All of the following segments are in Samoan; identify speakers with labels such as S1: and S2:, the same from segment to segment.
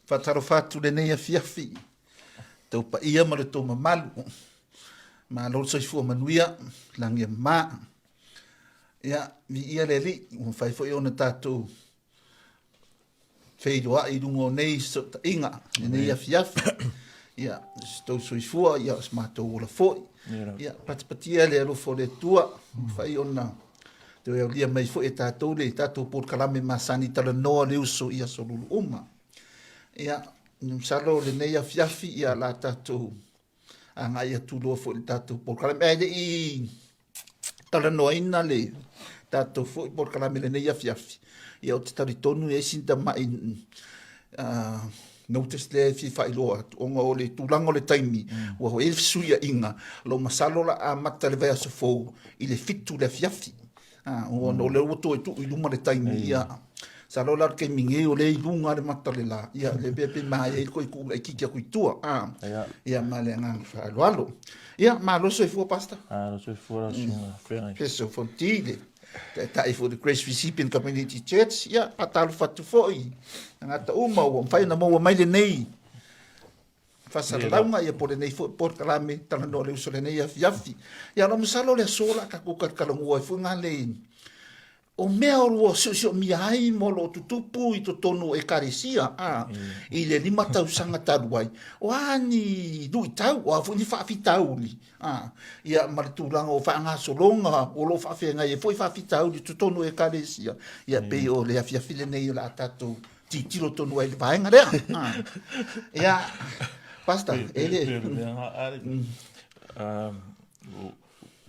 S1: Faatalofa atu lenei afiafi i tou paia ma le tou mamalu. Malo le soifua manuia, lagi e mama. Ia, viia le Alii, ua mafai foi ona tatou feiloai i luga o nei fesootaiga i lenei afiafi. Ia, se tou soifua, ia, o se matou ola foi. Ia, patipatia le alofa o le Atua, mafai ona toe aulia mai foi e tatou le tatou polokalame masani talanoa le uso i aso lulu uma. Ia, masalo lenei afiafi, ia, la tatou agai atu loa foi i le tatou polokalame. Ae le i talanoaina le tatou foi polokalame i lenei afiafi, ia ou te talitonu e i ai sina tamai notice lea e fia faailoa atu, ona o le tulaga o le taimi, ua i ai le fesuiaiga, o lo o masalo o le a amata i le vaiaso fou i le 7 i le afiafi. Ona o lea ua toe tuu i luma le taimi, ia, masalo la o le taimi nei o lea e i luga lava le mata o le la, ia lea pei e maea ai le toe tuu laitiiti atu i tua, ia ma le agaga faaaloalo. Ia, malo le soifua, Pastor.
S2: Malo soifua lau susuga Feagai.
S1: Feso Fonti, le taitai foi o le Grace Recipient Community Church. Ia, faatalofa atu foi i tagata uma ua mafai ona maua mai lenei faasalalauga ia po o lenei foi polokalame talanoa le uso lenei afiafi. Ia, o masalo le aso la tatou talatalanoa ai foi ngā le o mea o ua siosiomia ai ma o lo o tutupu i totonu o Ekalesia a, i le 5 tausaga talu ai, o a ni luitau, o a foi ni faafitauli, a, ia ma le tulaga o faagasologa o lo o faafeagai ai foi faafitauli i totonu o Ekalesia, ia pei o le afiafi lenei o le a tatou tilotilo tonu ai i le vaega lea. A. Ia, Pastor, e le...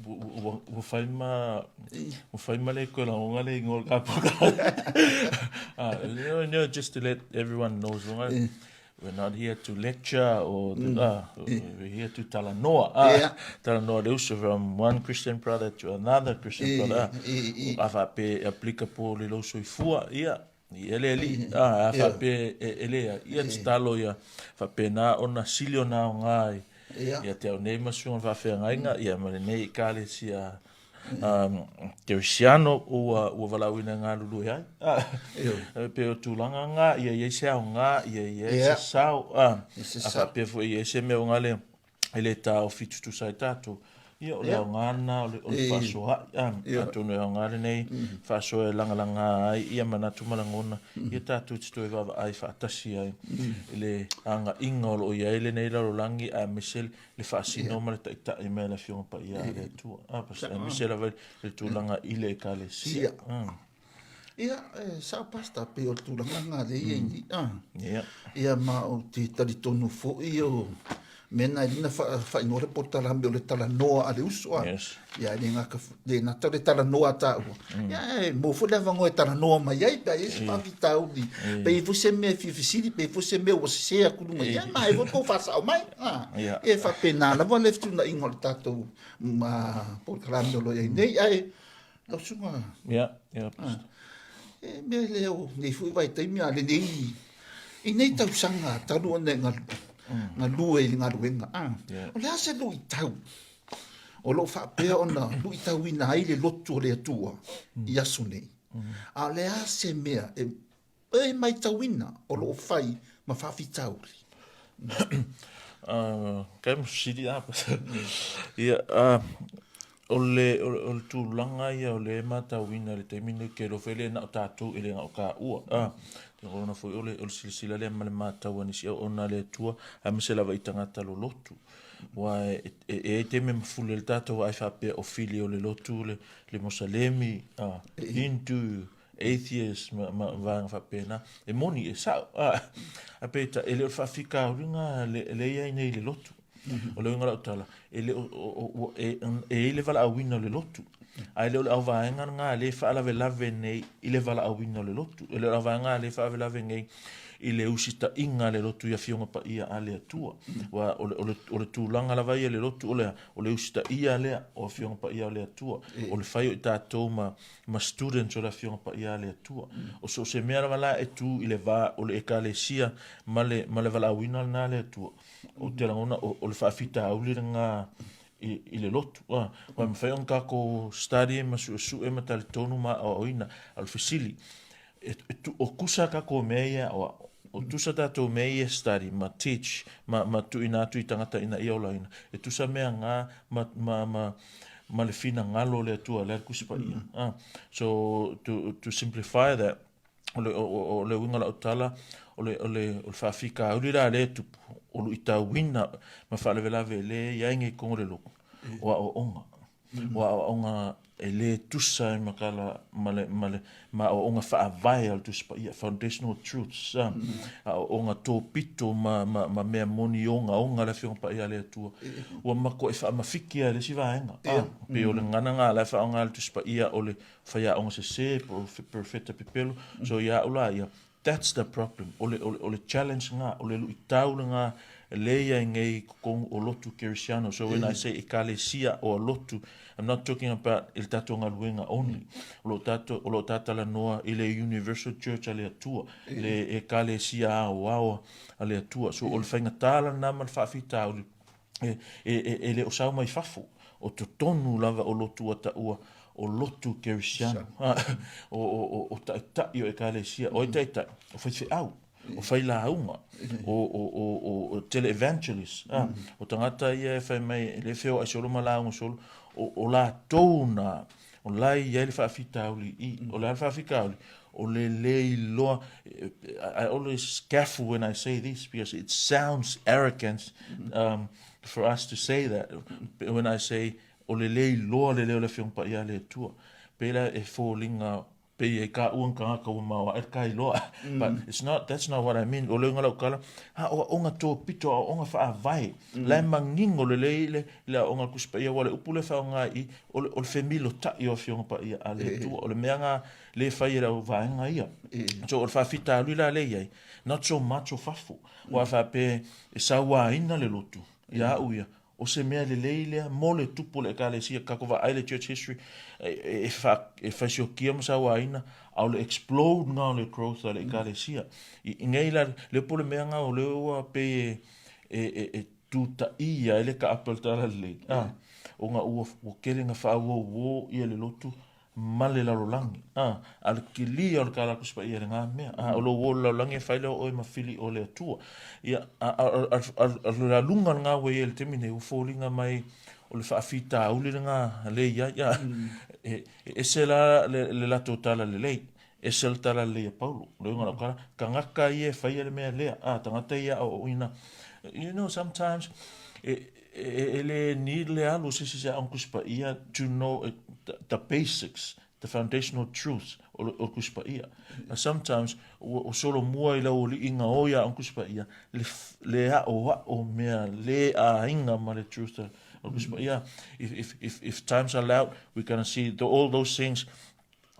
S2: Ua fai ma ua fai ma le koe lagoga le ingoa o le kapoka. No, just to let everyone knows, we're not here to lecture or we're here to talanoa. Talanoa le uso from one Christian brother to another Christian brother. A faapea e applicable i lou soifua, ia, Ia le alii, a, a faapea e leai, ia tatalo ia faapena ona sili ona aoga ai ia te au nei ma susuga faafeagaiga, ia ma lenei Ekalesia Kerisiano ua ua valaauina e galulue ai. E pei o tulaga na, ia i ai se aoga, ia i ai se sao, a faapea foi ia i ai se mea o gale e le taofi tutusa ai tatou. Ia, o le aoga lena o le, o le faasoa'i, a, atonu e aoga lenei faasoa e lagalaga ai ia manatu ma lagona, ia tatou te toe vaavaai faatasi ai i le agaiga o lo o i ai lenei lalolagi aemaise le faasino ma le taitai mai a le Afioga Paia a le Atua, a, aemaise lava i le tulaga i le Ekalesia.
S1: Ia, e sao Pastor, pei o le tulaga lena lea e i ai. Ah. Yeah. Ia ma ou te talitonu foi o mea na e lina whaingoa le polokalame o le talanoa a le uso a. Yes. Ia e le gata le nata le talanoa a tāua. Ia e mo foi le avanoa e talanoa mai ai pe a i ai se faafitauli. Pe i ai foi se mea e fia fesili, pe i ai foi se mea ua sese atu i luga. Ia ma e foi tou faasao mai. Ah. Yeah. E faapena lava le fetuunaiga o le tatou ma polokalame o lo o i ai nei. Ae Lau susuga.
S2: Ia, ia.
S1: Ah, e mea lea o nei foi vaitaimi a lenei i nei tausaga talu ona e galue i le galuega. Ah, o le a se luitau o lo o faapea ona luitauina ai le lotu o le Atua i aso nei? A o le a se mea e E maitauina o lo o fai ma faafitauli.
S2: Kai mo sili a Ia, o le, o le tulaga ia o le matauina i le taimi nei, ke alofa e le na o tatou, e le na o taua. Te ona foi o le, o le silasila lea ma le matau a nisi auauna a le Atua, aemaise lava i tagata lolotu. Aua e, e, e ai taimi e mafuli ai le tatou vaai faapea o fili o le lotu le, le Mosalemi, Hindu, atheist ma, ma vaega faapena. E moni, e sao. A, a peitai, e le o le faafitauli lena le, le i ai nei i le lotu. O le uiga o lau tala, e le o, o, o, e, e i ai le valaauina o le lotu. Ae le o le auvaega lena lea e faalavelave nei i le valaauina o le lotu. E le o le auvaega lea e faalavelave nei i le usitaina a le lotu i Afioga Paia a le Atua. Aua o le, o le, o le tulaga lava ia i le lotu, o le a? O le usitaia lea o Afioga Paia a le Atua. O le fai o i tatou ma, ma students o le Afioga Paia a le Atua. O so o se mea lava la e tu i le va o le Ekalesia ma le, ma le valaauina lena a le Atua, ou te lagona o, o le faafitauli lena i, i le lotu. Ah, ua mafai ona tatou study ma suesue ma talitonu ma aoaoina. A o le fesili, e, e, o kusa tatou mea ia aoao. O tusa tatou mea ia e study ma teach ma, ma tuuina atu i tagata ina ia olaina, e tusa mea nga ma, ma, ma, ma le finagalo o le Atua, le a le Tusi Paia. Ah, so to, to simplify that, o le, o, o, o le uiga o lau tala, o le, o le, o le faafitauli la lea e tupu, o luitauina ma faalavelave lea e i ai nei i totonu o le lotu, o aoaoga. O aoaoga e le tusa ai ma kala ma le, ma le, ma aoaoga faavae a le Tusi Paia, foundational truths, a, aoaoga tōpito ma, ma, ma mea moni ogaoga a le Afioga Paia a le Atua, ua matuai faamafiki lava e le isi vaega. A, pei o le gagana lena la e faaaoga e le Tusi Paia o le faiaoga sese po o perofeta pepelo. So ia au la ia, That's the problem. O le, o le, o le challenge nga, o le luitau nga le ia i nei i totonu o lotu Kerisiano. So when I say ekalesia or lotu, I'm not talking about i le tatou galuega only. O lo tatou, o lo tatalanoa i le Universal Church a le Atua, le ekalesia aoao a le Atua. So o le faigata lena ma le faafitauli e, e, e, e le o sau mai fafo, o totonu lava o lotu ua taua o lotu Kerisiano, o, o, o, o taitai o ekalesia, o ai taitai, o faifeau, o failauga, o, o, o, o, o televangelist, ah, o tagata ia e fai mai, e le feoai solo ma lauga solo, o, o latou na, o la e i ai le faafitauli i, o le a le faafitauli, o le le iloa, I always careful when I say this because it sounds arrogant um, for us to say that when I say o le le iloa le leo o le Afioga Paia a le Atua. Pei la e foliga pei e ka ua tagata ua maoae le ka iloa. But it's not, that's not what I mean. O le uiga o lau tala, a o aoga tōpito, aoaoga faavae, la e manino lelei le, le aoaoga a le Tusi Paia, aua o le upu lea e faaaoga i i, o le, o le femilotai o Afioga Paia a le Atua. O le mea na le fai e le au vaega ia. So o le faafitauli la lea e i ai, not so much o fafo, aua a faapea e sauaina le lotu ia au ia, o se mea lelei lea mo le tupu o le Ekalesia, tatou vaai le church history, e, e, fa, e faisiokia ma sauaina, a o le explode nga o le growth a le Ekalesia. I, i nei la, le upu o le mea nga o lea ua pei e, e, e, e tutaia ai le kaape o le talalelei, ah, ona ua, ua tele na faauouo ia le lotu ma le lalolagi, a, a le kilia o le kala Tusi Paia i lena mea, a, o lou o le lalolagi e fai lea o oe ma fili o le Atua. Ia, a, a, a, a, a le aluga lena ua i ai i le taimi nei, ua foliga mai o le faafitauli lena lea i ai, a, e, e ese la le, le latou talalelei, ese le talalelei a Paulo. O le uiga o lau tala, tagata ia e faia le mea lea, a, tagata ia e aoaoina. You know, sometimes, e, e, e le need le alu o se isi se aoga Tusi Paia to know the, the basics, the foundational truths o le, o le Tusi Paia. But sometimes, ua, ua solomua i lau aliiga o ia aoga Tusi Paia, le, le aʻoaʻo mea le aiga ma le truth o le Tusi Paia. If, if, if, if times allow, we're gonna see the, all those things.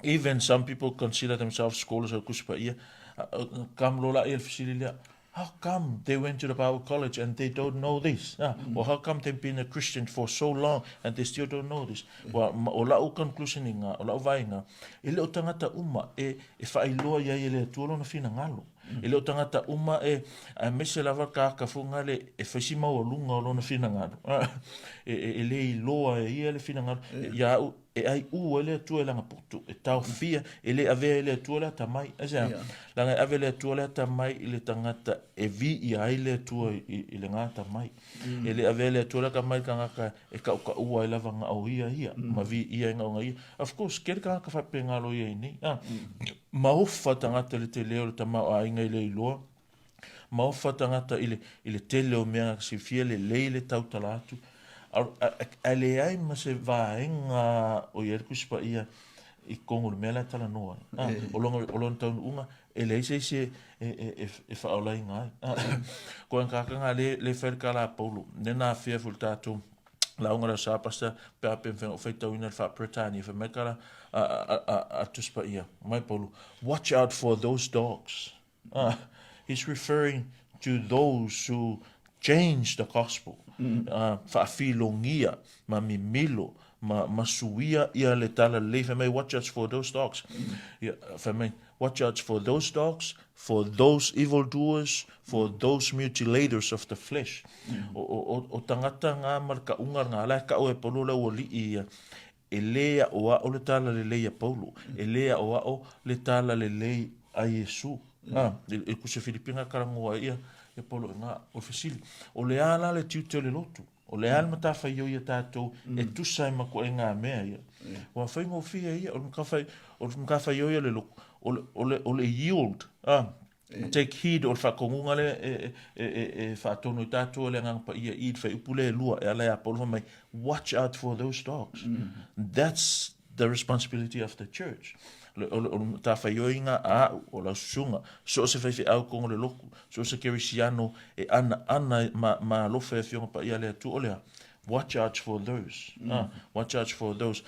S2: Even some people consider themselves scholars o le Tusi Paia. Come loa laia le fesili lea, How come they went to the Bible college and they don't know this? Ah, or how come they've been a Christian for so long and they still don't know this? Ua, o lau conclusion i ngā, o lau vaaiga, e le o tagata uma e, e faailoa i ai e le Atua lona finagalo. E le o tagata uma e, aemaise lava ka ka fuga le e fai si maualuga o lona finagalo. Ah, e, e, e le iloa e ia le finagalo. Ia au, e aiʻū ai le Atua i lana poto, e taofia, e le avea e le Atua le atamai. Aisea? Yeah. Leaga e ave le Atua le atamai i le tagata e viia ai le Atua i, i, i lena atamai. E le avea e le Atua le atamai i le tagata e kaʻukaʻua ai lava na o ia ia, ma viia ai na o ia. Of course, kele tagata faapena loa ia i nei. Ah, maofa tagata i le tele o le tamaoaiga i le iloa, Maofa tagata i le, i le tele o mea silafia lelei le tautala atu, ae leai ma se vaega o i ai le Tusi Paia i totonu o le mea la e talanoa ai. O lona, o lona taunuuga, e leai se isi e, e, e, e faaolaina ai. Ko anga kaka le, le fai le tala a Paulo, le na afea foi le tatou lauga lea o sa pastor pe a pe mawhai o faitauina le faa-Peretania, fai mai kala a, a, a, a Tusi Paia, mai Paulo, watch out for those dogs. He's referring to those who change the gospel, faafilogia ma mimilo ma, ma suia ia le talalelei. Fai mai, watch out for those dogs. Ia, fai mai, watch out for those dogs, for those evildoers, for those mutilators of the flesh. O, o, o, o tagata ngā ma le kaʻuga ngā, la e kaʻu e Paulo le aualiʻi ia, E lē aʻoaʻo le talalelei a Paulo, e lē aʻoaʻo le talalelei a Iesū. A, i le Kusi o Filipi na talanoa ai ia Paulo i ina. O le fesili, o le a la le tiute o le lotu? O le a le matafaioi a tatou e tusa ai ma ituaiga mea ia? Ua faigofie ia, o le matafaioi a le lotu, o le yield, a, take heed, o le faatonuga lea e faatonu ai tatou e le Agaga Paia i le fuaiupu lea e 2 e ala ia Paulo fai mai, watch out for those dogs. That's the responsibility of the church. O le matafaioi-ga a au, o lau susuga, so o se faifeau i totonu o le lotu, so o se kerisiano e anaana ma alofa i Afioga Paia a le Atua, o le a? Watch out for those. Watch out for those.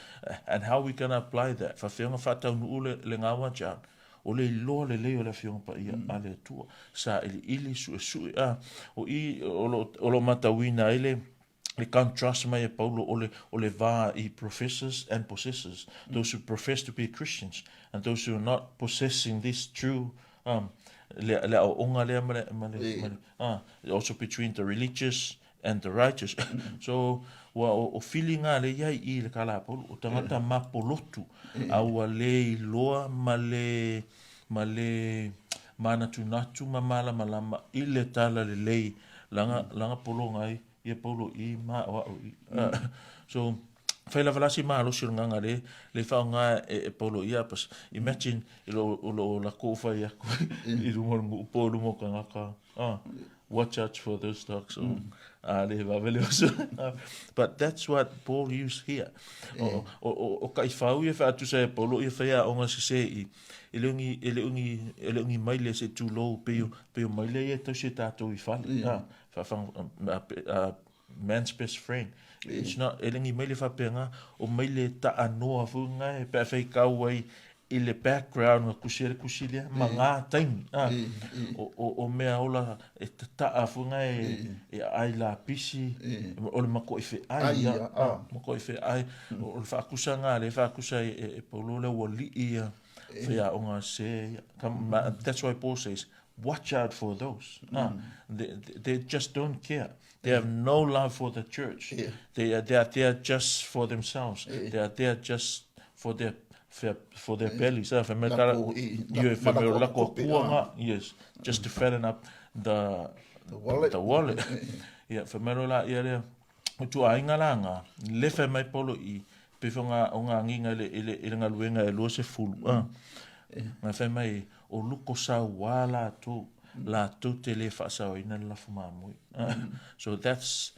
S2: And how we gonna apply that? Faafefea ona faataunuu le watch out? O le iloa lelei o le Afioga Paia a le Atua. Sailiili, suesue, a, o i o lo o matauina ai le le contrast mai e Paulo o le, o le va i professors and possessors, those who profess to be Christians and those who are not possessing this true le, le aoaoga lea ma le, ma le, ma le, also between the religious and the righteous. So, ua o, o filiga lea i ai i le tala a Paulo, o tagata mapolotu, a ua le iloa ma le, ma le manatunatu ma malamalama i le tala lelei laga, laga pologa ai ia Paulo i ma o a'u i. So, fai lava la si malosi o le gaga le, le faaaoga e Paulo ia pas. Imagine i lo, o lo lakou fai aku i luma o le nu'u po i luma o tagata. Watch out for those dogs. So, le vave le oso. But that's what Paul used here. O, o, o, o taifau ia faatusa e Paulo ia fai aoga sese i, e le o ni, e le o ni, e le o ni maile se tulou pei o, pei o maile ia e tausi e tatou i fale. Man's best friend. It's not, e le ni maile faapena, o maile taanoa foi lena e pe a faitau ai i le background na tusi ai le tusi lea, ma ngā taimi. O mea ola e tataa foi lena e aai lapisi, o le matuai feai, matuai feai. O le faatusa lena lea e faatusa ai e Paulo le aualii ia faiaoga se ia. That's why Paul says, watch out for those. They just don't care. They have no love for the church. They are, they are there just for themselves. They are there just for their for their bellies. Ah, fai mai tala, ioe, fai mai o lako akua nga, yes, just to fatten up the,
S1: the wallet.
S2: The wallet. Ia, fai mai loa la ia lea, o ituaiga la nga, le fai mai Paulo i, pei foi o nga agiga i le, i le galuega e 20, ah, nga fai mai, o luko sauā latou, latou te le faasaoina le lafo mamoe. So that's,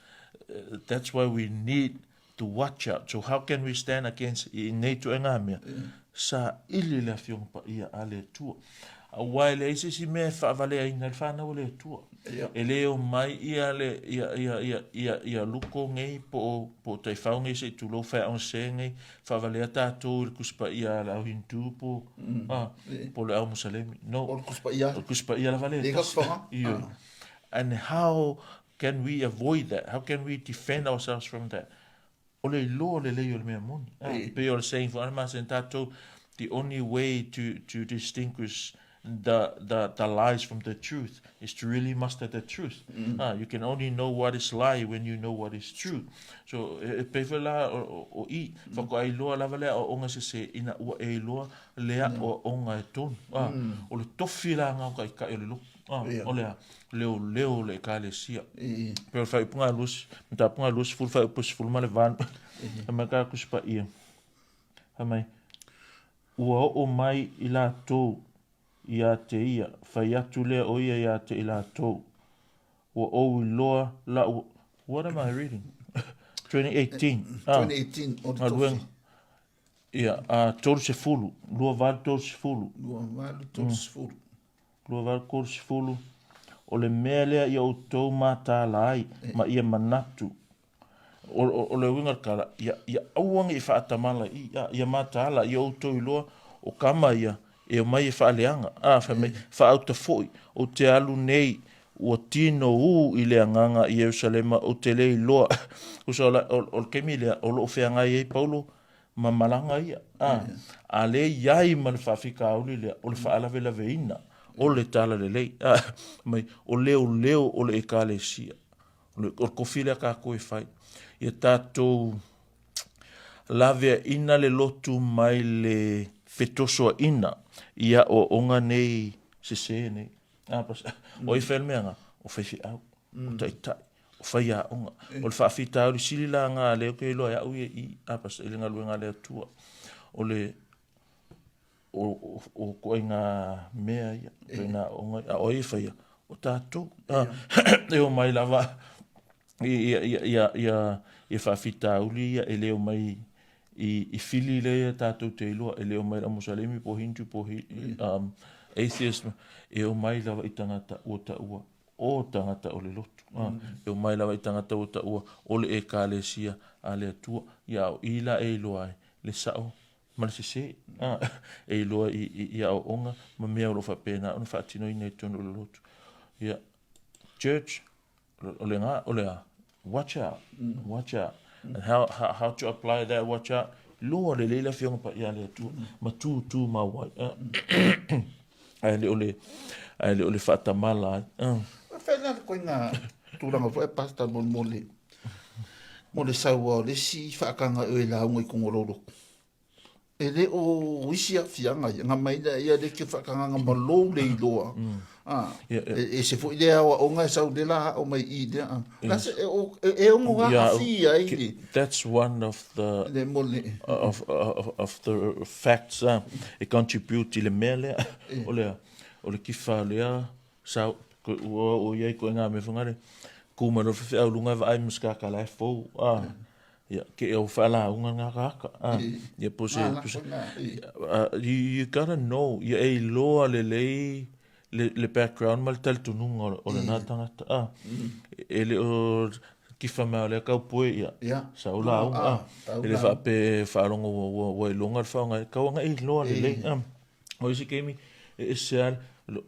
S2: that's why we need to watch out. So how can we stand against i nei ituaiga mea? Saili le Afioga Paia a le Atua. Aua e leai se isi mea e faavaleaina i le fanau a le Atua. E le omai ia le ia ia ia ia ia luko nei po o po o taifau nei se i tulou faiaoga nei faavalea tatou i le Tusi Paia a le au Hindu po a po o le au Musalemi. No.
S1: O le Tusi Paia.
S2: O le Tusi Paia lava lea e tasi. Ioe. And how can we avoid that? How can we defend ourselves from that? O le iloa lelei o le mea moni. E pei o le saying foi a le masani tatou, the only way to, to distinguish the, the, the lies from the truth is to really muster the truth. You can only know what is lie when you know what is true. So, e pei foi la o, o, o i, faatoa iloa lava le aoaoga sese ina ua e iloa le aoaoga e tonu. O le tofi la na o taitai o le lotu. O le a? Leoleo o le Ekalesia. Pei o le faaiupuga mataupuga 20 faaiupu 18. Fai mai ka Tusi Paia. Fai mai, Ua oo mai i latou ia te ia, fai atu lea o ia ia te i latou. Ua ou iloa la'u. What am I reading? 2018.
S1: 2018, o le tofi.
S2: Ia, 30, 28, 30.
S1: 28, 30.
S2: 28, 30, O le mea lea ia outou mataala ai, ma ia manatu. O, o, o le uiga o le tala, ia, ia aua ne i faatamala i, a, ia mataala, ia outou iloa, o kama ia, e omai e faaleaga. A, fai mai, faauta foi, ou te alu nei, ua tino ū i le agaga i Ierusalema, ou te le iloa. Tusa o, la, o, o le taimi lea, o lo o feagai ai Paulo ma malaga ia. A, a lea i ai ma le faafitauli lea, o le faalavelaveina o le talalelei. A, mai, o leoleo o le Ekalesia. O le, o le kofi lea tatou e fai. Ia tatou laveaina le lotu mai le fetosoaina i aoaoga nei. sesē nei. A, pastor, o ai fai le mea nga, o faifeau, o taitai, o faiaoga. O le faafitauli sili la nga lea ou te iloa e au ia i i, a, pastor, i le galuega a le Atua. O le, o, o, o ituaiga mea ia, ituaiga aoga ia, a o ai e faia? O tatou. A, e omai lava i, ia, ia, ia, ia, ia faafitauli ia e le omai i, i fili lea tatou te iloa, e le omai i le Musalemi po Hindu po hi, atheist, e omai lava i tagata ua taua o tagata o le lotu. E omai lava i tagata ua taua o le Ekalesia a le Atua. Ia a o i la e iloa ai le sao ma le sesē. E iloa i, i, i aoaoga ma mea o lo o faapena ona faatinoina i totonu o le lotu. Ia, church, o le ga, o le a, watch out, watch out. And how, how, how to apply that watch out, loa lelei le Afioga Paia a le Atua, ma tūtū mau ai. Ae le o le, ae le o le faatamala ai.
S1: Fai la le koinga tulaga foi pastor mo mo le mo le saua o le isi faakaga e lauga i kogo lou lotu. E le o isi aafiaga ia, nga mai lea ia le ke faakagaga ma lou le iloa. A, e ese foi le aoaoga e sau le la ao mai i lea. La se, e, o, e, e ono aafia ai le.
S2: That's one of the,
S1: le mo le.
S2: Of the facts e contribute i le mea lea. O le, o le kifa lea, sa, ua o iai koe ngā mea whangare, kū mai loa faifeau lunga e vaai ma se kākā la e fou. Ia, ke e o whaalauga ngā kāka. Ia, po se, po se, you, you gotta know, ia e iloa lelei le, le background ma le talitonuga o lena tagata. Ah, e le o kifa mai o lea kau poe ia, sa o lauga. Ah, e le whaape whaalongo ua, ua, ua iloga le whaonga, kau anga e iloa lelei. Ah, O isi keimi, e ese a,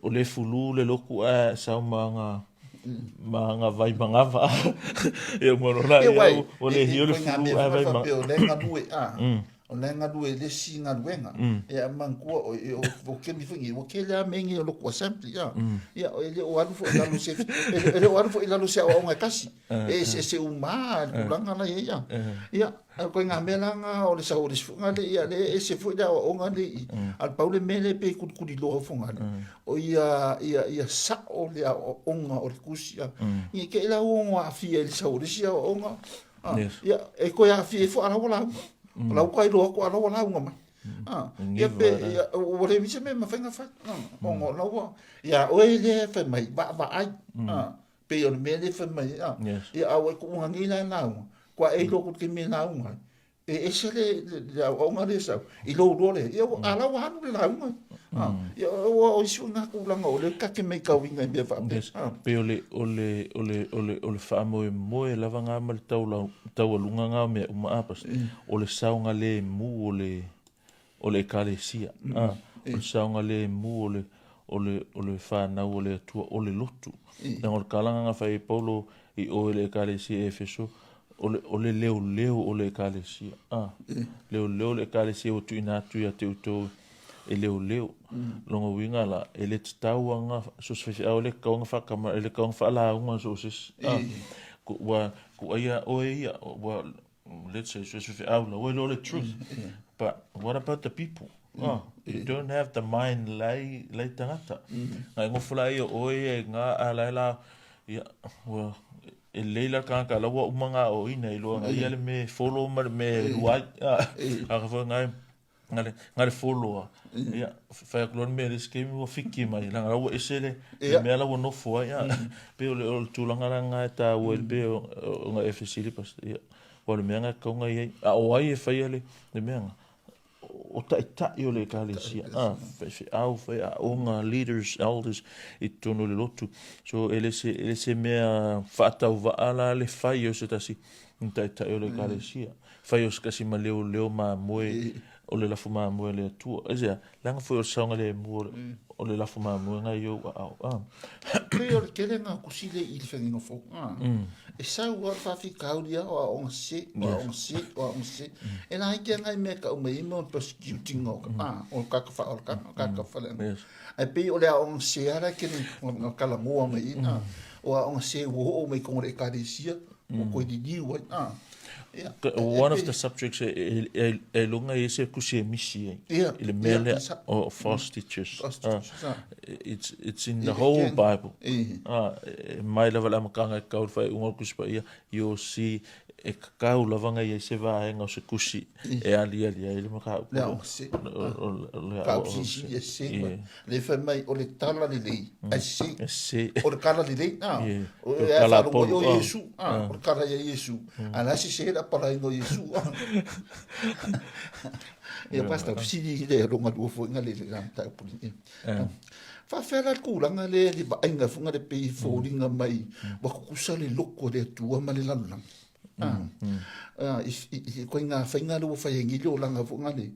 S2: o le fulu le loku ae sau ma nga, ma nga vai mangava. Ia mo lola ia o le hio le fulu ae vai
S1: mangava. O le galue a, o le galue le si galuega. Ia manatua o o o kemi foi ni, ua tele lava mea nei o lotu assembly a. Ia e le o alu foi i lalo se e le o alu foi i lalo se aoaoga e tasi. E eseese uma lava le tulaga la e i ai a. Ia A koe ngā mea la ngā o le sau o le sifuga le ia le ese foi le aoaoga le i. A le pau le mea le pe kulikuli loa fonga le. O ia ia ia sao le aoaoga o le kusi a. Ni ke ila o aafia i le sau o le isi aoaoga. Ia e koe aafia ifo ala ua lauga. O lau kai loa ko ala ua lauga mai. Ia pe ia ua le misa me mawhai nga whai. O ngā lau ia oe le whai mai va va ai. Pei o le mea lea e fai mai ai, a.
S2: Yes.
S1: Ia, a ua e kuʻu nei la e lauga, kua e iloa ku te mea lauga ai. E ese le, le, le aoaoga lea e sau, i lou loa lea, ia, a la ua alu le lauga ai. A, ia, ua o isi foi ngā tulaga o lea ta te matauina i mea faapea.
S2: Yes. Pei o le, o le, o le, o le, o le faamoemoe lava ngā ma le taulau, taualuga ngā o mea uma, a, pastor. O le saogalemu o le, o le Ekalesia, a, o le saogalemu o le, o le, o le whanau o le Atua, o le lotu. Leaga o le kalanga nga whai e Paulo i o i le Ekalesia e Efeso, o le, o le leoleo o le Ekalesia. A, leoleo le Ekalesia ua tuuina atu ia te outou e leoleo. Lona uiga la, e le tatau anga, so se faifeau e le tatau anga whakama, e le tatau anga whaalauga so o se isi. A, ku, ua, ku aia oe ia, ua, let's say, so se faifeau la, ua iloa le truth. But what about the people? Oh, you don't have the mind lei, lei tangata. Ngai ngofo la ia oe e ngā a lai la, ia, ua, e lei la kangaka la ua uma ngā o ina i loa ngai ia le me follow ma le me ruai. A ka fo ngai, ngā le, ngā le follow a. Ia, whai aku loa le mea le isi keimi ua whiki mai, langa la ua ese le, le mea la ua nofo ai. Pe o le, o le tūlanga la ngā e tā ua i le pe o, o ngā e fesili pas, ia, o le mea ngā kaunga i ai. A o ai e whai le, le mea ngā, o taitai o le ekalesia, a, faifeau, faiaoga, leaders, elders, i totonu o le lotu. So, e le se, e le se mea faatauvaa la le fai o se tasi ni taitai o le ekalesia. Fai o se kasi ma leoleo mamoe, o le lafo mamoe a le Atua. Aisea, leaga foi o le saogalemu o le, o le lafo mamoe ngai i ou aao. A.
S1: Pei o le tele ngā kusi le i le whenginga fou. E sau a le faafitauli a o aoga se, o aoga se, o aoga se. E laiti a ngai mea tau mai ai mo le persecuting o ka, o le kaka whaolakanga, o kaka whaleanga. Ae pei o le aoga se ala ke ni kalagoa mai i, o aoga se ua oo mai kongo le ekalesia. ua toe liliu ai. Ah.
S2: Ia, One of the subjects e iloga i se kusi e misi ai. I le mea lea o false teachers. It's in the whole Bible. E mai lava le amataga e kau le faaiuga o le Tusi Paia, you'll see e tatau lava ona i ai se vaega o se tusi e aliali ai le mataupu.
S1: Le aoga le mataupu silisili e sese le fai mai o le tala lelei ae sese.
S2: E sese.
S1: O le tala lelei, a. O le tala a Polo. O Iesu, a. O le tala ia Iesu. A la sese le apalaina o Iesu. Ia, Pastor, fesili le longa lua foi nga le le mataupu lenei. Faafefea la le tulaga lea i le vaaiga foi lea pei e foliga mai ua tutusa le loto o le Atua ma le lalolagi. I ituaiga faiga lea ua fai ai nei le olaga foi lea,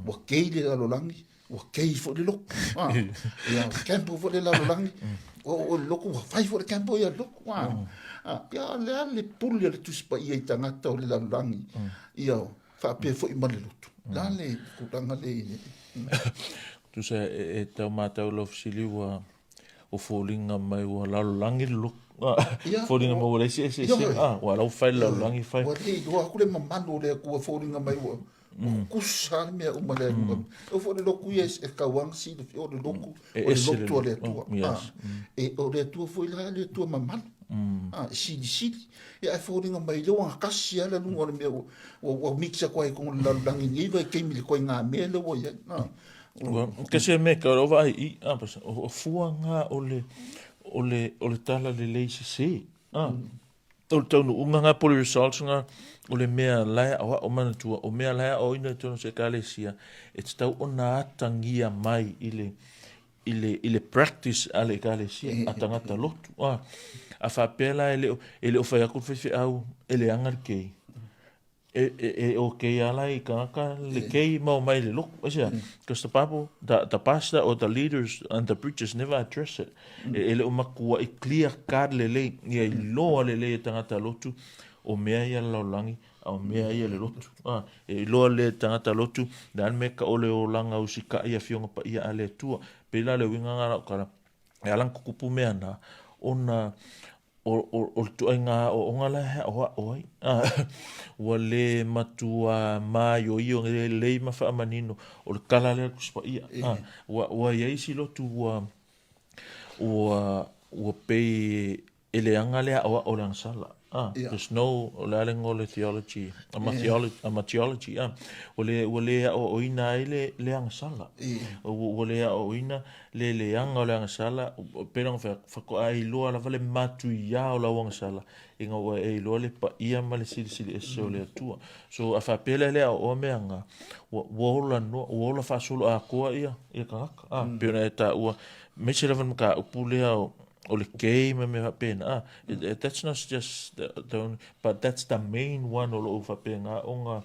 S1: ua kei le lalolagi, ua kei foi le loto. Ia, ua gamble foi le lalolagi, o le loto ua fai foi le gamble ia le loto. Ia, o le a le pule a le Tusi Paia i tagata o le lalolagi, ia faapea foi ma le loto. O le a le tulaga lea i le...
S2: Tusa e tau matau lau fesili ua foliga mai ua lalolagi le loto. Foliga mai ua leai se eseesega. Ah, ua la ua fai le lalolagi fai.
S1: Ua le iloa atu le mamalu o le Atua e foliga mai ua tutusa le mea uma le Atua. E oo foi le lotu ia e tau lava ona silafia o le lotu, o le lotu a le Atua. E, o le Atua foi la le Atua mamalu. E silisili. Ia ae foliga mai lea ua gatasi lava le luga o le mea ua ua mix atu ai i totonu o le lalolagi i lenei vaitaimi i le ituaiga mea lea ua i ai.
S2: Ke se mea ka o vaai i, a, o fua ngā o le, o le, o le tala lelei sese. A, o le taunuuga ngā po le results ngā, o le mea lae ao ao manatua, o mea lae ao ina i tonu se ekalesia, e tatau ona atagia mai i le, i le, i le practice a le ekalesia, a tagata lotu. A, a faapea la e le o, e le o fai atu le faifeau e leaga le kei. E, e, e okay lava la i tagata le kei ma omai i le lotu. Aisea? Because the Bible, the pastor or the leaders and the preachers never address it. E, e le o matua'i clear cut lelei, ia iloa lelei e tagata lotu o mea ia le lalolagi, a o mea ia le lotu. A, e iloa lelei e tagata lotu, le a le mea e taʻo le olaga usitaʻi Afioga Paia a le Atua. Pei la le uiga lena o lau tala, e ala ona tutupu mea na, ona o, o, o le ituaiga aoaoga la e aoao ai. Ua le matua maioio lelei ma faamanino o le tala lea o le Tusi Paia. Ua, ua i ai isi lotu ua, ua, ua pei e leaga le aoao o le agasala. Ah, yeah. There's no, o le a le igoa o le theology, ama, yeah. theology, ama theology, ah. Ua le, ua le aoaoina ai le, le agasala. Yeah. Ua, ua le aoaoina le leaga o le agasala, pei ona fai atu, faatoa e iloa lava le matuia o lau agasala, ina ua e iloa le paia ma le silisili ese o le Atua. So, a faapea lea le aoaoa mea na, ua, ua ola noa, ua ola faasoloatoa ia, ia tagata. Ah, pei ona e taua, aemaise lava le mataupu lea o, o le gay ma mea faapena. Ah, that's not just the only, but that's the main one o loo faapena ona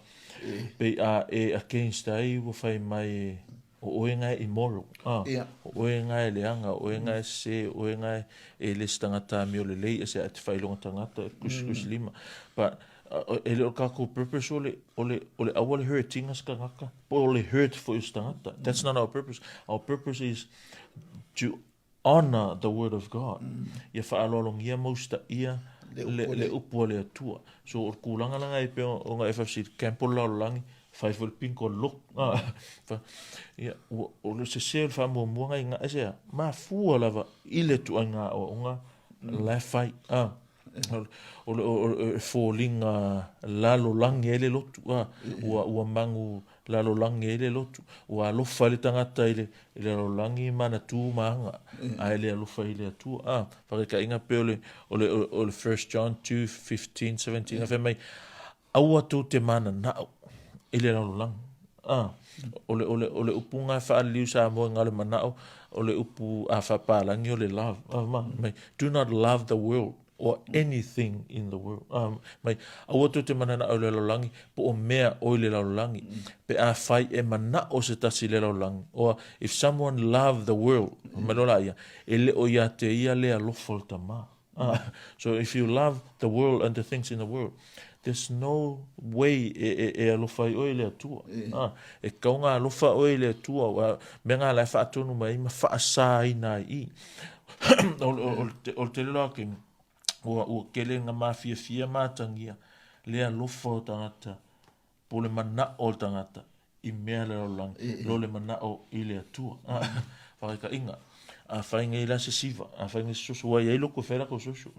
S2: pei a e against ai ua fai mai e, O oe nga e immoral, a, o oe nga e leaga, o oe nga e sese, o oe nga e le se tagata amio lelei, e se a e te faailoga tagata, e kusikusi lima. But, e le o le kakou purpose o le, o le, o le aua le hurt inga se tagata, po o le hurt foi o se tagata. That's not our purpose. Our purpose is to Honour the word of God. Ia faaaloalogia ma usitaia le upu a le Atua. So o le tulaga la e pei ona e faafesili, camp o le lalolagi, fai foi le pinko o le lotu. Ia, o le sese o le faamuamua na i aisea? Mafua lava i le ituaiga aoaoga la e fai. O le foliga lalolagi ai le lotu, ua magu lalolagi ai le lotu. Ua alofa le tagata i le lalolagi ma ana tu ma aga, ae le alofa i le Atua. A, faataitaiga pei o le, o le, o le 1 John 2, 15, 17, a fai mai, aua tou te mananao i le lalolagi. A, o le, o le, o le upu nga e faaliliu Samoa i nga o le manao, o le upu a faapalagi o le love. A, ma, mai, do not love the world or anything in the world. Mai, aua tou te mananao i le lalolagi, po o mea o i le lalolagi. Pe afai e manao se tasi i le lalolagi, or if someone love the world, mai loa laia, e le o ia te ia le alofa o le Tama. So if you love the world and the things in the world, there's no way e, e, e alofa ai oe i le Atua. E tatau ona alofa oe i le Atua, aua mea na la e faatonu mai ai ma faasaina ai i. O le tele loa taimi, Ua, ua tele na mafiafia ma atagia le alofa o tagata po o le manao o le tagata i mea le lalolagi, lo le manao i le Atua. Faataitaiga, afai nei la se siva, afai nei se soso, ua i ai lotu e fai latou soso.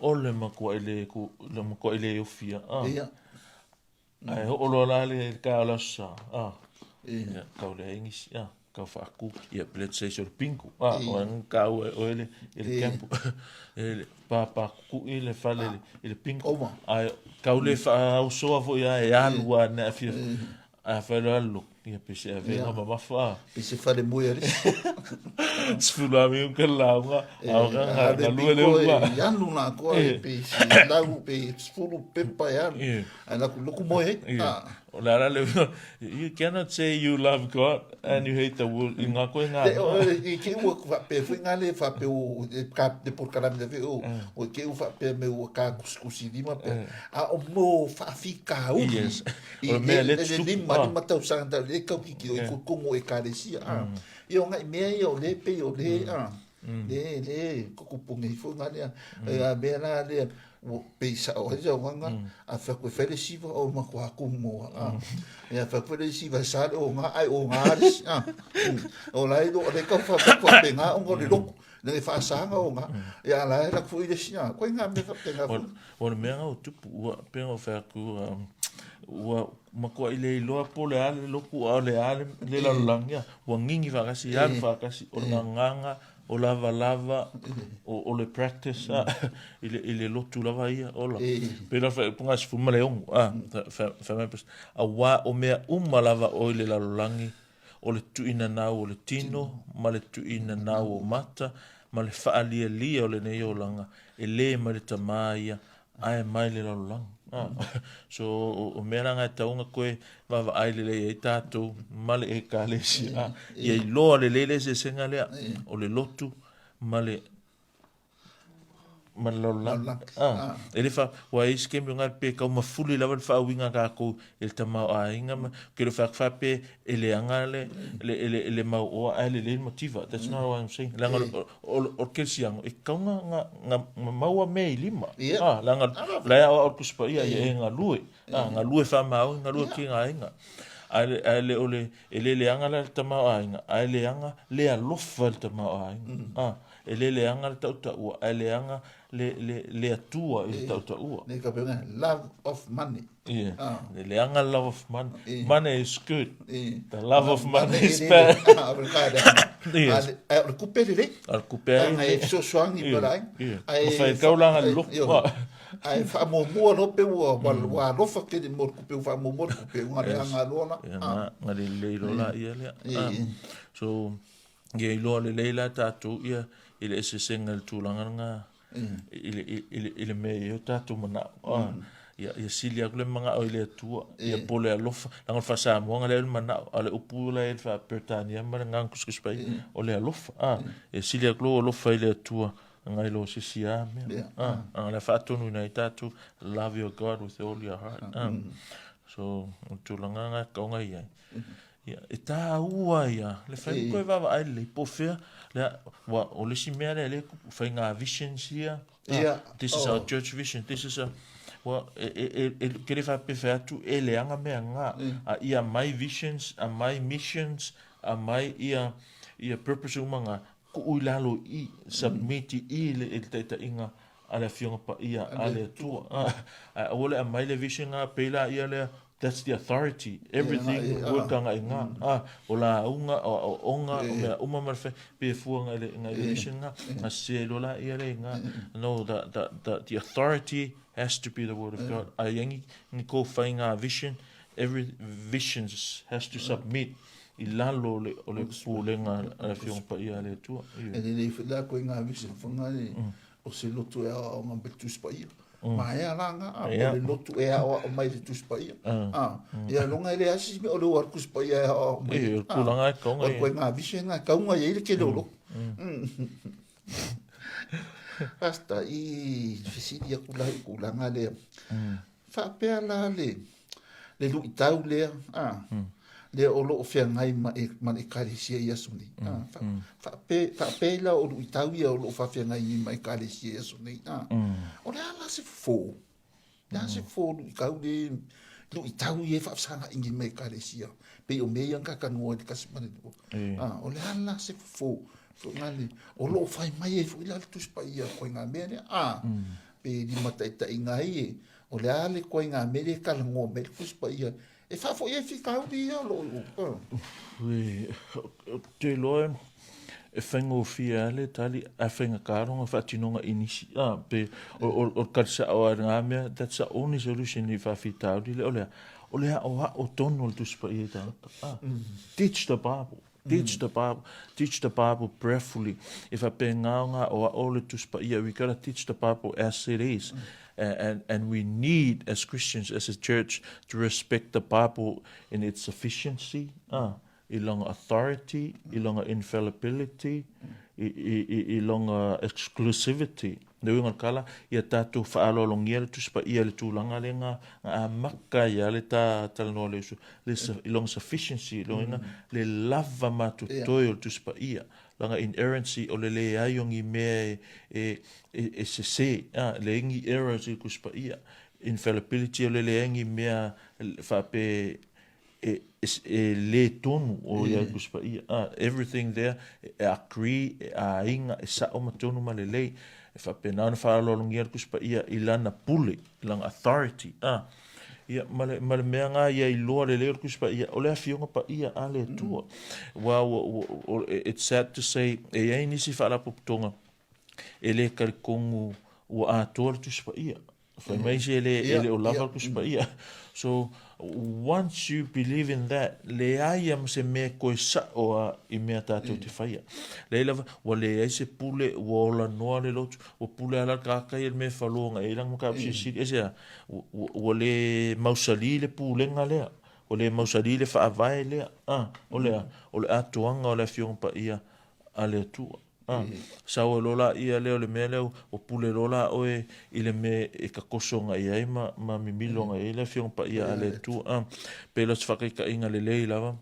S2: O le matuai le, le matuai le ofia. Ae oo loa la le taeao o le Aso Sa, ia, tau leai nisi, tau faatu, ia, let's say se o le bingo, o ai na taua e oe le, i le gamble, e pāpā kukui le fale i le bingo, ae tau le faaosoa foi lava e alu lava ina afiafi, ae afai loa e alu lotu, ia pei se avega mamafa.
S1: Pei se fale moe a le isi.
S2: 10 minute le lauga, a o ka galue le ua.
S1: E alu la koa e pei se lau pei 10 pepa e alu. Ae laku loku moe ai.
S2: O le ala le you cannot say you love God and you hate the world. I ngā koe ngā.
S1: I ke ua whapea fui ngā le whapea o ka te porokalame te o o ke ua whapea me ua ka kusikusi lima pe. A o mo whaafikauri.
S2: Yes. I o mea le
S1: tutupu. Lima, lima tausaga tau le kau kiki o i kokongo ekalesia. Ia o ngai mea ia o le pei o le, le, le kukupungi ifo ngā lea. A mea la lea, ua pei sao ai sau aga, a fai atu e fai le siva o matua kumu a. Ia fai atu le siva e sa le o ngā ai o ngā le si, a. O la e le kau whawhenga o ngā le loku. Le whaasanga o ngā. Ia la e laku i le si, a. Koe ngā mea whawhenga
S2: fu. O le mea ngā o tupu, ua pea o whai atu, ua matua i le iloa po le a le loku a o le a le lalolagi a, ua ngingi whakasi, alu whakasi, o le nganganga, o lavalava, o le practice a, i le, i le lotu lava ia, ola. Pei la whai upunga sifu ma le ongo, a, whai mai pes, a wā o mea uma lava o i le lalolagi, o le tuinanau o le tino, ma le tuinanau o mata, ma le whaalialia o lenei olaga, e lē mai le Tamā ia, ae mai le lalolagi. So, o mea la nga e tatau ona toe vaavaai lelei ai tatou ma le Ekalesia, ia iloa lelei le eseesega lea o le lotu ma le ma le lalolagi. E le fa, ua i ai se taimi o nga pe tau mafuli lava le faauiga a tatou i le tamaoaiga ma, ke le fai atu faapea e leaga le, le, le, le mauoa ae lelei le mativa. That's not what I'm saying. Leaga o, o, o le kerisiano, e tatau na, na, na, na maua mea i lima. Ah, leaga la e aoao le Tusi Paia ia e galue. Ah, galue faamaoni, galue ki ngā aiga. Ae le, ae le o le, e le leaga la le tamaoaiga, ae leaga le alofa i le tamaoaiga. Ah, e le leaga le tautaua, ae leaga le, le, le Atua i le tautaua.
S1: Nei ka pea, love of money.
S2: Yeah. Le leaga love of money. Money is good. The love of money is bad.
S1: Yes. O le kupe lelei.
S2: O le kupe ai.
S1: Ai e fesoasoani pa la ai.
S2: Ai whai kaulanga le loku.
S1: Ai whaamuamua loa pe ua ua alofa tele mo le kupe ua whaamuamua le kupe ua ngare anga loa la.
S2: Nga nga lelei loa la ia lea. So ia iloa lelei la tatou ia i le eseesega i le tulaga lena i le, i le, i le mea e i ai o tatou manao. Ah, ia, ia sili atu le manao i le Atua, ia po le alofa. Leaga o le faa-Samoa lea le manao, a o le upu la e i le faa-Peretania ma le agaga tusitusi paia, o le alofa. Ah, ia sili atu lou alofa i le Atua ngai lo se isi lava mea. Ah, a o le a faatonuina ai tatou, love your God with all your heart. Ah, so, o le tulaga lena e tatau ona i ai. Ia, e tāua ia, le whai koe vaavaai lelei, po o fea, lea, ua, o le isi mea lea lea e tupu, whai ngā visions ia,
S1: yeah.
S2: this is our church vision, this is our, ua, e, e, e, e, ke le whapepe atu, e leaga mea ngā, a ia mai visions, a mai missions, a mai ia, ia purpose uma ngā, kuu i lalo i, submit i le, i le taitaiga a le Afioga Paia a le Atua. Ae aua le aumai le vision nga pei la ia lea, that's the authority, everything work agai nga. O lauga, o aoaoga, o mea uma ma le fai, pe fua ngai le ngai le vision nga, nga sese loa la ia le nga. No, the, the, the, the authority has to be the word of God. Ae i ai ni, ni kou fai nga vision, every visions has to submit i lalo o le, o le pulega a le Afioga Paia a le Atua.
S1: E lelei foi la koe ngā vision whanga e, o se lotu e aoaoga mai le Tusi Paia. Maea la ngā, a, o le lotu e aoao mai le Tusi Paia. A, ia longa e le asi me o le ua Tusi Paia e aoao mai.
S2: E, o le tulaga e kaunga.
S1: O le koe ngā vision ngā kaunga i le kele o lotu. Pastor, i fesili aku la i kūlanga lea. Faapea la le, le luitau lea, a, lea o loo feagai ma e, ma le ekalesia i aso nei. Mm. Fa, mm. Faape, faapea la o luitau ia o loo faafeagai nei ma ekalesia i aso nei. Mm. O le a la se fofo? Le a se fofo o luitau le luitau ia e faafesagaai nei ma ekalesia? Pei o mea ia na talanoa ai le tasi ma le lua. Ah, o le a la se fofo? Foi o loo fai mai ai foi la le Tusi Paia o ituaiga mea lea. Ah, pe limataitaiga ai e, o le a le ituaiga mea lea e talanoa mai ai le Tusi Paia e faafoi ai fitauli ia o loo i o.
S2: Ou te iloa e faigofie lava le tali ae faigata lona faatinoga i nisi. Ah, pe o le tali sao lava i lena mea, that's the only solution i faafitauli lea, o le a? O le aʻoaʻo tonu o le Tusi Paia i tagata. Ah, teach the Bible. Teach the Bible, teach the Bible prayerfully. E faapena ona aʻoaʻo le Tusi Paia, we gotta teach the Bible as it is. And, and we need, as Christians, as a church, to respect the Bible in its sufficiency, ah, i lona authority, i lona infallibility, i, i, i, i lona exclusivity. Le uiga o le tala, ia tatou faaaloalogia le Tusi Paia i le tulaga lea na amata ai lava le ta talanoa le uso, le, i lona sufficiency, lona uiga, le lava matotoe o le Tusi Paia, lana inerrancy, o le leai o ni mea e, e, e sese, a, leai ni errors i le Tusi Paia, infallibility, o le leai ni mea faapea e, e le tonu o ia Tusi Paia. Ah, everything there, e agree, e aiga, e sao ma tonu ma lelei. E faapena ona faaaloalogia le Tusi Paia i lana pule, i lana authority. Ah, ia, ma le, ma le mea ngā ia iloa lelei o le Tusi Paia, o le Afioga Paia a le Atua. Well, it's sad to say, e i ai nisi faalapotopotoga e le talitonu ua atoa le Tusi Paia. Fai mai isi e le, e le o lava le Tusi Paia. So, once you believe in that, leai a ma se mea e toe sa'o a i mea tātou te whaia. Leai lava, ua leai se pule, ua ola noa le lotu, ua pule ala le tagata ia i le mea e whaloa e ilanga ma silisili, e se a, ua le mausali le pulega lea, ua le mausali le faavae lea, a, o le a, o le atoaga o le Afioga Paia a le Atua. A, sau ai loa laia lea o le mea lea ua pule loa la oe i le mea e tatoso agai ai ma, ma mimilo agai ai le Afioga Paia a le Atua. A, pei la o se faataitaiga lelei lava,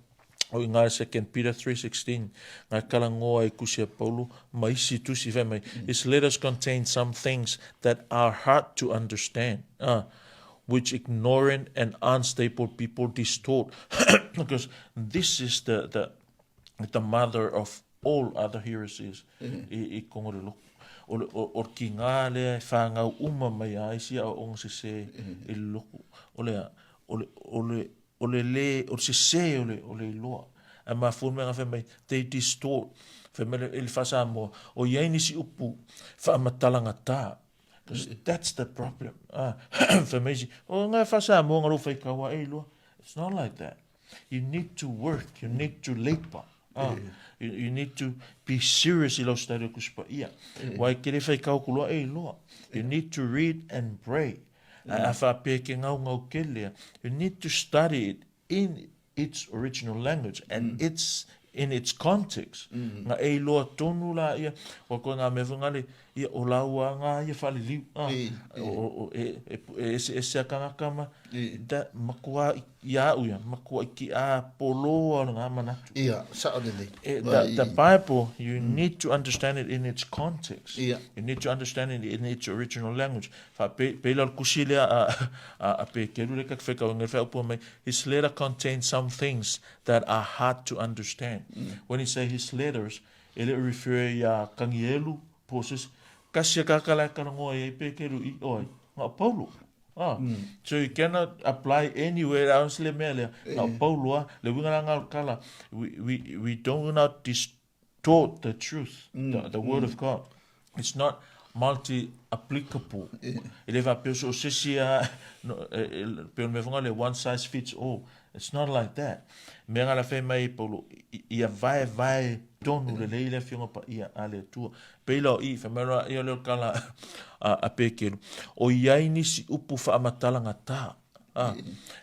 S2: o i ina 2 Peter 3:16, nga e talanoa ai tusi a Paulo ma isi tusi fai mai, His letters contain some things that are hard to understand, a, which ignorant and unstable people distort, because this is the, the, the mother of all other heresies i kongo le loku. O le, o, o le kīngā lea e whāngau uma mai a isi aoaoga sesē i le loku. O le a? O le, o le, o le lē, o le sesē o le, o le iloa. Ae mafua le mea nga fai mai, they distort. Fai mai le, i le Faa-Samoa, o i ai nisi upu faamatalagatā. Because that's the problem. Ah, fai mai isi, o ngā Faa-Samoa nga lou faitau a e iloa. It's not like that. You need to work, you need to labour. Ah, you, you need to be serious i lau study o Tusi Paia. Wai ke le whai kau kuloa e iloa. You need to read and pray. A whaapea ke ngau ngau kelea. You need to study it in its original language and its in its context. Nga e iloa tonu la ia, wa koe ngā mea whangale, ia o laua ngā ia whaliliu. Ah, o, o, e, e, e ese ese a kangaka ma, da, makua i a au ia, makuaʻi ki a polō o ngā manatu.
S1: Ia, sao lelei.
S2: E, the, the Bible, you mm. need to understand it in its context. Ia. You need to understand it in its original language. Fa pe, pe la kusi lea a, a, a pe keru le kak wheka o ngai whea mai, his letter contains some things that are hard to understand. Mm. When he say his letters, e le refer i a Kangielu, po sis, kasi a kakala e karangoa i pe keru i oi, ngā Paulo. Ah, so you cannot apply anywhere else le mea lea. Na o Paulo a, le uiga la ngā kala, we, we, we do not distort the truth, the, the word of God. It's not multi-applicable. E le faapea so o se isi a, no, e, e, pei o le mea foi le one size fits all. It's not like that. Mea nga la fai mai e Paulo, ia vaevae tonu lelei le Afioga Paia a le Atua. Pei la o i, fai mai loa ia lea o le kala a, a Pekelu, o i ai nisi upu faamatalagata. Ah,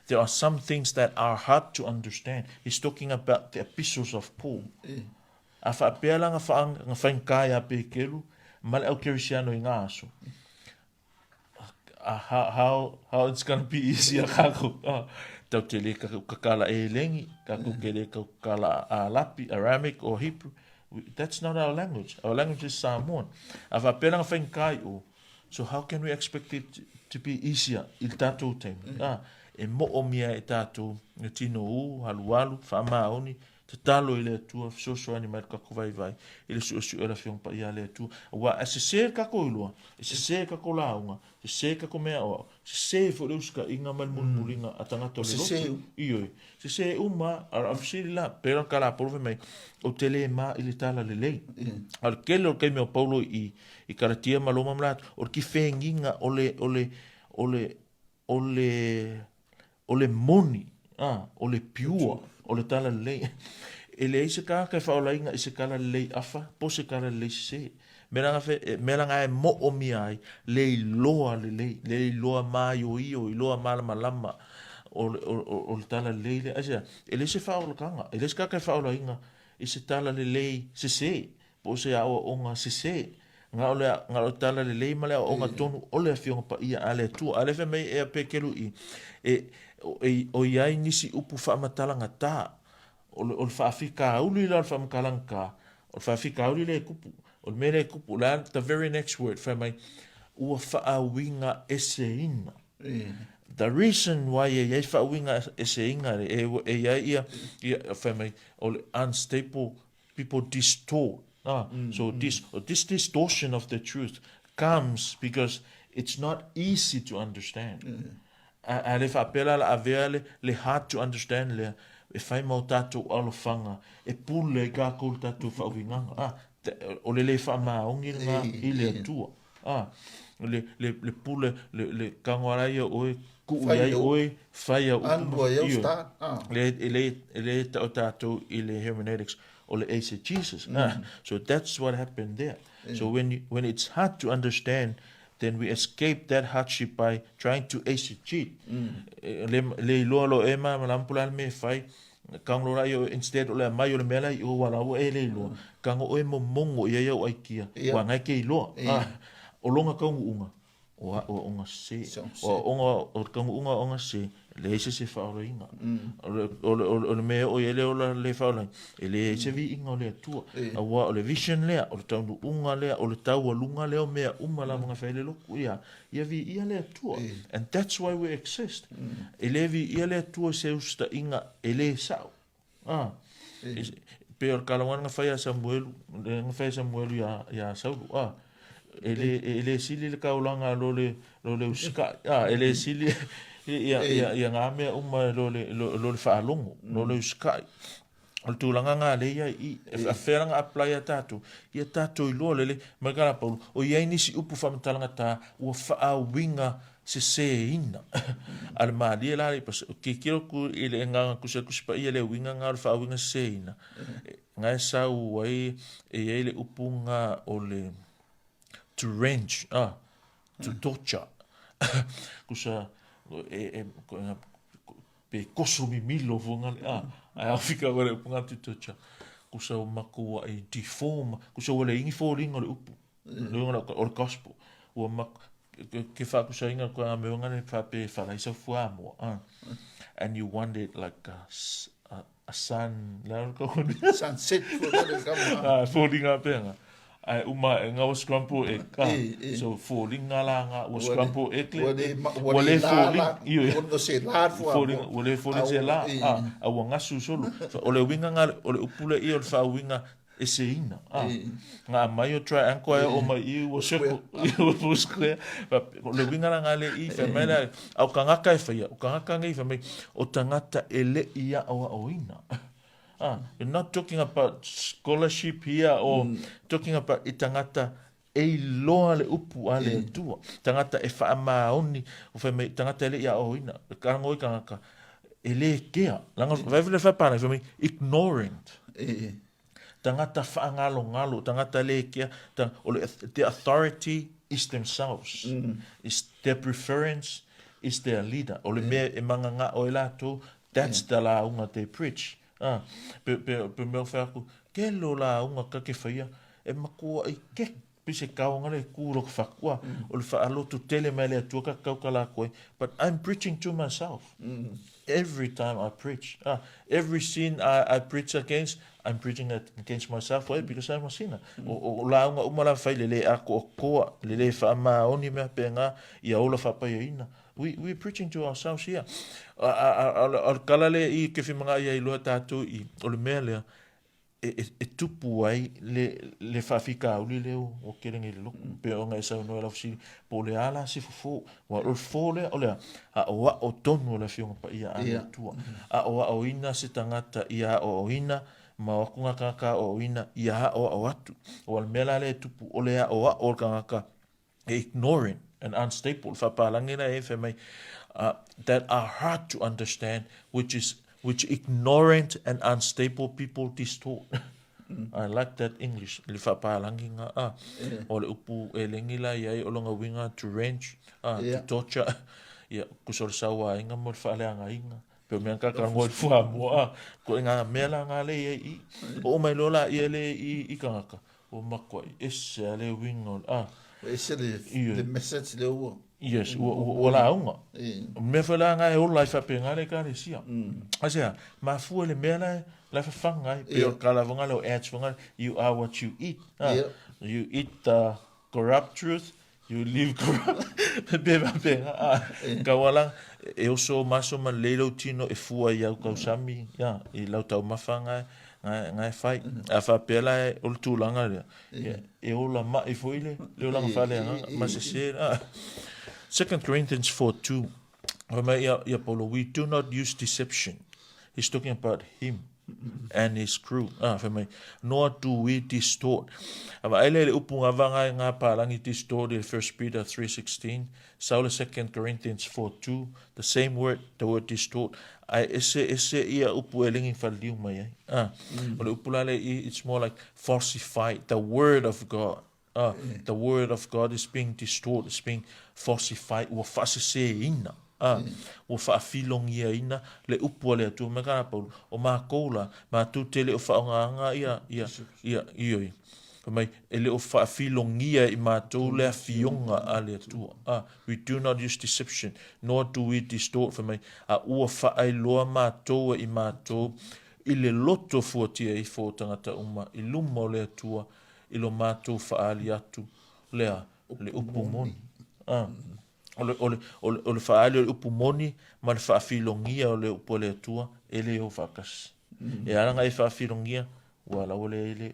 S2: there are some things that are hard to understand. He's talking about the epistles of Paul. A faapea la nga whaingata iā Pekelu ma le au Kerisiano i ngā aso. How, how, how it's gonna be easy a kākou. Ah. Tatou te le kakala elegi, tatou te le kakala Alapi, Aramic or Hebrew. That's not our language. Our language is Samoan. A faapea la na faigata i o, so how can we expect it to be easier i le tatou taimi? Ah, e moomia e tatou le tino u, alualu, faamaoni, tatalo i le Atua, fesoasoani mai le tatou vaivai i le suesue o le Afioga Paia a le Atua. Aua a sese le tatou iloa, e sese le tatou lauga, sese le tatou mea aoao, sese foi le usitaʻiga ma le mulimuliga a tagata o le lotu. Ioe, sese uma lava. A o le fesili la, pei ona tala a Paulo fai mai, ou te le ma i le tala lelei. A o le tele o le taimi o Paulo i i Kalatia ma Roma ma latou, o le kifegiga o le, o le, o le, o le, o le moni, a, o le pure, o le tala lelei. E leai se tagata e faaolaina i se tala lelei afa po o se tala lelei sese. Mea la fe, mea la e moomia ai le iloa lelei, le iloa maioio, iloa malamalama o le, o, o, o le tala lelei lea. Aisea, e leai se faaolataga, e leai se tagata e faaolaina i se tala lelei sese po o se aoaoga sese. Na o le, na o le tala lelei ma le aoaoga tonu o le Afioga Paia a le Atua. A lea fai mai e a Pekeru i, e, e, o i ai nisi upu faamatalagata, o le, o le faafitauli la o le faamatalagata, o le faafitauli lea e tupu, o le mea lea e tupu, la, the very next word, fai mai, ua faauiga eseina. The reason why e i ai faauiga eseina, e, e i ai ia, ia, fai mai, o le unstable people distort. Ah, mm, so mm. this this distortion of the truth comes because it's not easy to understand. Mm. A, a le faapea la la avea le, le hard to understand lea e fai mau tātou alofaga e pule ai kākou le tātou faauigaga. Ah, o le le faamaoni lena i le Atua. Ah, le, le, le pule, le, le kago ala ia oe, kuu iai oe, fai au upu ma, ioe. Ah. Le, e le, e le tau tātou i le hermeneutics o le eisegesis. Mm. Ah, so that's what happened there. Yeah. So when, you, when it's hard to understand, then we escape that hardship by trying to eisegete. Mm. Le, le iloa lo e ma, ma lampula le me fai, Kago la ia instead o le aumai o le mea la i o ua la ua e le iloa. Kago oe momongo i ai au aikia, ua ngai ke iloa. O longa kaunuuga, o aoaoga sese. O aoaoga, o le kaunuuga o aoaoga sese, e leai se isi e faaolaina. O le mea e oo i ai le ola le faaolaina, e leai se viiga o le Atua. Aua o le vision lea, o le taunuuga lea, o le taualuga lea o mea uma lava na fai ai le lotu, ia, Ia viia le Atua. And that's why we exist. E le viia le Atua i se usitaʻiga e lē saʻo. A. Pei o le kalauana na fai a Samuelu, na fai a Samuelu iā, iā Saulo. A. E le, e le sili le kaulaga lo le, lo le usitaʻi. A. E le sili ia, ia, ia ngā mea uma lo le, lo, lo le faalogo, lo le usitaʻi. O le tulaga ngā le ia i, e whawhea nga apply a tātou, ia tātou i loa lele, mai ka la Paulu, o iai nisi upu whamatalanga tā, ua whaawinga seseina. A le malie la le pas, ke kiro ku i le nganga kusa kusi pa ia le winga ngā o le whaawinga seseina. Ngai sau ai, e iai le upu ngā o le to wrench, ah, to torture. Kusa, e, e, Pe koso mimilo fo ngale a ai au fika wale upu ngā tutocha. Ko sa o maku ai deform, ko sa wale ingi fōlinga o le upu. Le uinga o le gospel. Ua mak, ke wha kusa inga ko ngā mea ngale wha pe whalai sa fuamoa. Ah. And you want it like a, a, a sun, la ko
S1: Sunset fo le kama.
S2: Ah, fōlinga pēnga. Ai uma e nga ua scramble egg ka. So fōlinga la nga ua scramble egg le.
S1: Ua le fōlinga. Ua se la
S2: fōlinga. Ua le fōlinga se la. A ua gasu solo. O le uiga nga o le upu le ia o le faauiga eseina. Nga mai o triangle ai o mai i ua circle. Ua full square. O le uiga la nga le i fai mai la a o kangaka e faia. O kangaka nei fai mai o tangata e le i aoaoina. Ah, you're not talking about scholarship here or mm. talking about i tangata e iloa le upu a le mm. Atua. Tangata e whaamaoni, o whai mai, tangata e le ia oina, ka ngoi kangaka, e le kea. Langa, mm. vai le whapana, whai mai, ignorant. E. Tangata whaangalo ngalo, tangata le kea, ta, o le, the authority is themselves. Mm. Is their preference is their leader. O le mea e manga ngā o e lātou, That's the lauga they preach. Ah, pe, pe, pe mea whai aku, ke lo lauga ka ke whaia, e makua i ke, pe se kaonga le kū lo ka whakua, mm. o le whaaloto tele mai le atua ka kau ka la koe, but I'm preaching to myself. Mm. every time I preach. Ah, every sin I, I preach against, I'm preaching against myself, why? Because I'm a sinner. Mm. O, o, o lauga uma la fai le le akoakoa, le le faamaoni mea pēnā, ia ola faapaiaina. We, we're preaching to ourselves here. A, a, a, a, a, a kala le i ke whimanga ia i loa tātou i, o le mea lea, e, e, e tupu ai le, le faafikauli lea ua kele nei le loku. Mm. Pe ona e saunoa lau fesili, po o le a la se fofo. Ua o le fofo lea, o le a, aʻoaʻo tonu o le Afioga Paia a le Atua. Mm. Aʻoaʻoina se tagata ia aʻoaʻoina, ma o aku ngā tagata aʻoaʻoina ia aʻoaʻo atu. Ua le mea la lea e tupu, o le aʻoaʻo o le tagata e ignorant and unstable, faapalagi la e fai mai, that are hard to understand, which is which ignorant and unstable people distort. I like that English, le faapalagi nga a. O le upu e lengi la iai o longa uiga to wrench, a, to torture, ia, kusa o le sauaina mo le faaleagaina. Pe o mea ka ka ngoi fuamua a, ko e ngā mea la ngā le iai i. O mai loa la ia le i, i kangaka. Ua makuaʻi ese a le uiga o le, a.
S1: Ua ese le, le message lea ua.
S2: Yes, ua, ua, ua lauga. O mea foi la nga e ola ai faapena le ekalesia. Aisea, mafua le mea la la e fafaga ai, pei o le kala lea o ads foi nga, you are what you eat. You eat the corrupt truth, You live corrupt. Pe faapena, a, kau ala, e oso maso ma lelei lou tino e fua i au tausami, ia, i lau taumafa nga, nga, nga e fai. A faapea la e, o le tulaga lea, ia, e ola maʻi foi le, le olaga faaleagaga, ma sese, a. 2 Corinthians 4:2, fai mai ia, ia Paulo, we do not use deception. He's talking about him and his crew. Ah, fai mai, nor do we distort. A vaai lea i le upu ngava ngai ngā pālangi distort i 1 Peter 3.16, sau le 2 Corinthians 4.2, the same word, the word distort, ai ese ese ia upu e lengi whaliliu mai ai. Ah, o le upu la le i, it's more like falsify the word of God. Ah, the word of God is being distorted, it's being falsified, ua faaseseina, ah, ua faafilogiaina le upu a le Atua. Mai ka Paulo, o mākou la, mātou te le o whaongaanga ia, ia, ia, ioi. Fai mai, e le o faafilogia i mātou le afioga a le Atua. Ah, we do not use deception, nor do we distort, fai mai, a ua whaailoa mātou e i mātou i le loto fuatia ifo o tangata uma i luma o le Atua, i lo matou faaali atu lea le upu moni. A, o le, o le, o le, o le faaali o le upu moni ma le faafilogia o le upu a le Atua e le o faatasi. E ala ona e faafilogia, ua laua lea i le,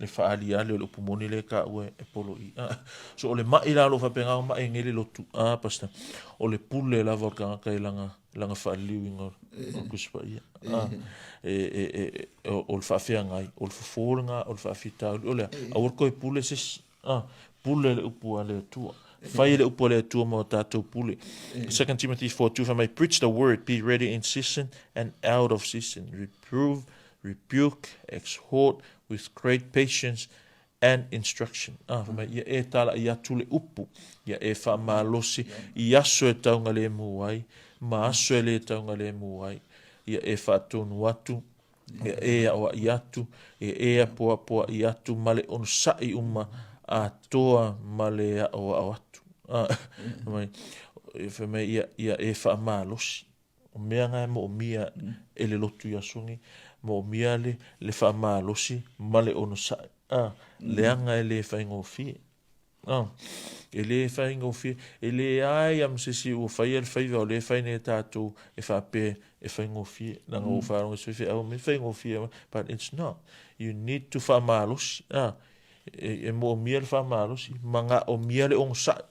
S2: le faaaliali o le upu moni lea e taua e poloʻi. A, so o le maʻi la o lo o faapena ona maʻi nei le lotu, a, Pastor, o le pule lava o le tagata i lana, lana faaliliuina o le Tusi Paia. A, e, e, e, o le faafeagai, o le fofo lena o le faafitauli, o le a? Aua le toe pule se isi. A, pule le upu a le Atua. Fai le upu a le Atua mo tātou pule. 2 Timothy 4:2 fai mai, preach the word, be ready in season and out of season, reprove, rebuke, exhort with great patience and instruction. A, fai mai, ia e talaʻi atu le upu, ia e faamalosi i aso e taugalemu ai, ma aso e le taugalemu ai, ia e faatonu atu, ia e aʻoaʻi atu, ia e apoapoaʻi atu ma le onosaʻi uma atoa ma le aʻoaʻo atu. A, fai mai, fai mai, ia, ia e faamalosi. O mea na e moomia e le lotu i aso nei, moomia le, le faamalosi ma le onosai. A, leaga e le faigofie. A, e le faigofie, e leai a ma se isi ua faia le faiva o lea e fai nei e tatou e faapea e faigofie. Leaga ua ou faalogo i se faifeau e faigofie, but it's not. You need to faamalosi. A, e, e moomia le faamalosi, manaomia le onosai.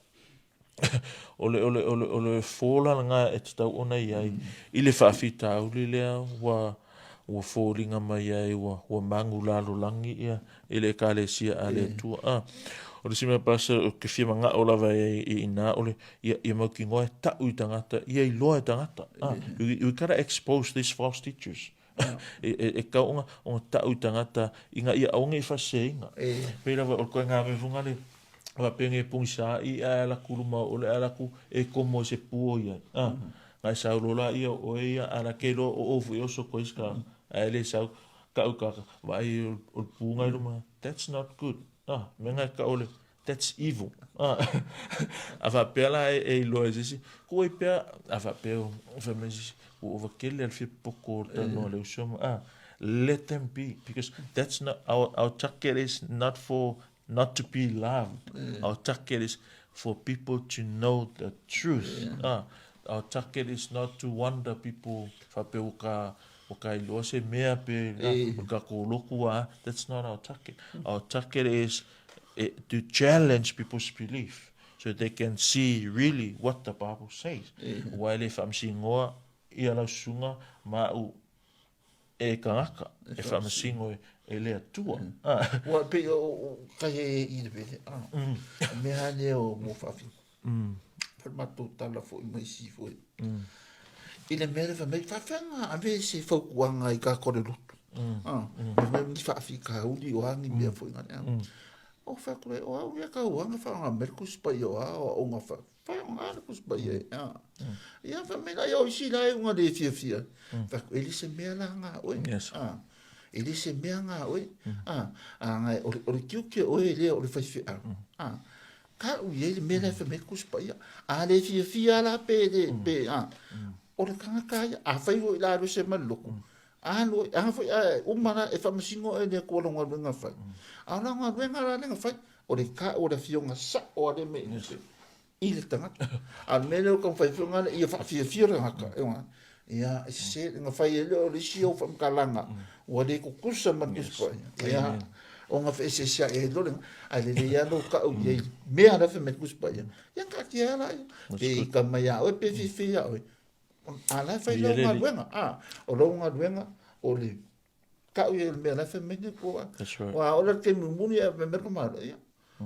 S2: O le, o le, o le, o le fō la lena e tatau ona i ai i le faafitauli lea ua, ua foliga mai ai ua, ua magu lalolagi ia i le Ekalesia a le Atua. A, o le isi mea Pastor ou te fia manao lava i ai i ina o le, ia, ia mautinoa e ta'u i tagata, ia iloa e tagata. A, we, we gotta expose these false teachers. E, e, e kau ona, ona ta'u i tagata ina ia aua ne i faaseseina. Pei lava o le koe ngā mea foi lea, faapea nei e pogisa i ae ala atu luma o le ala atu e komo i se puo ia. A, ngai sau loa la ia o oe ia ala ke loa o ofu i oso koe isi ka, ae le sau ka'u kaka, vaai o le pu ngai luma, that's not good. A, mea ngai ka'u le. That's evil. A faapea la e iloa e se isi, tuu ai pea, a faapea o fai mai se isi, ua ova tele a le fia popoto o le talanoa a le uso ma, ah, let them be, because that's not, our target is not for not to be loved. Our target is for people to know the truth. Ah, our target is not to wonder people, faapea ua ka, ua ka iloa se mea pe, ua ka koloku a, that's not our target. Our target is to challenge people's belief so they can see really what the Bible says. Aua e le faamasinoa ia lau susuga ma au e kangaka, e faamasino e le Atua.
S1: Ua pei o kai e i le vele, mea lea o mo faafi. Fai matou tala foi ma isi foi. I le mea le fai mai, faafeaga ave se fautuaga i ka kore lotu. Fai mai ni faafitauli o a ni mea foi ngale. O fai atu le, o au ia kauaga whaanga mai le Tusi Paia o a o aonga wha, whaanga le Tusi Paia e. Ia fai mai la ia o isi la e unga le fiafia. Fai atu, e le se mea la ngā oe.
S2: Yes.
S1: E le se mea ngā oe. Ngai, o le tiute oe lea o le faifeau. Ka ui ai le mea lea e fai mai le Tusi Paia. A le fiafia la pe le, pe, a, o le tagata ia, afai foi la alu ese mai le lotu, alu, a foi a uma la e faamasino oe i le Atua lau galuega fai. A o lau galuega la lea na fai, o le tau o le afioga sao a le mea i le tagata. A o le mea lea o le taumafai foi lena ia faafiafia le tagata, ia, e sese, na fai ai lea o le isi ou faamatalaga, ua le tutusa ma le Tusi Paia. Ia, ona feeseeseai ai loa lena, ae lelei lava lou tau i ai mea la e fai mai le Tusi Paia, ia taatia lava laia. Pe ita mai ia oe pe fiafia ia oe, a la e fai lau galuega, a, o lau galuega, o le tau i ai o le mea la e fai mai nei po Aua o le taimi mulimuli e fai mai le tamaloa, ia,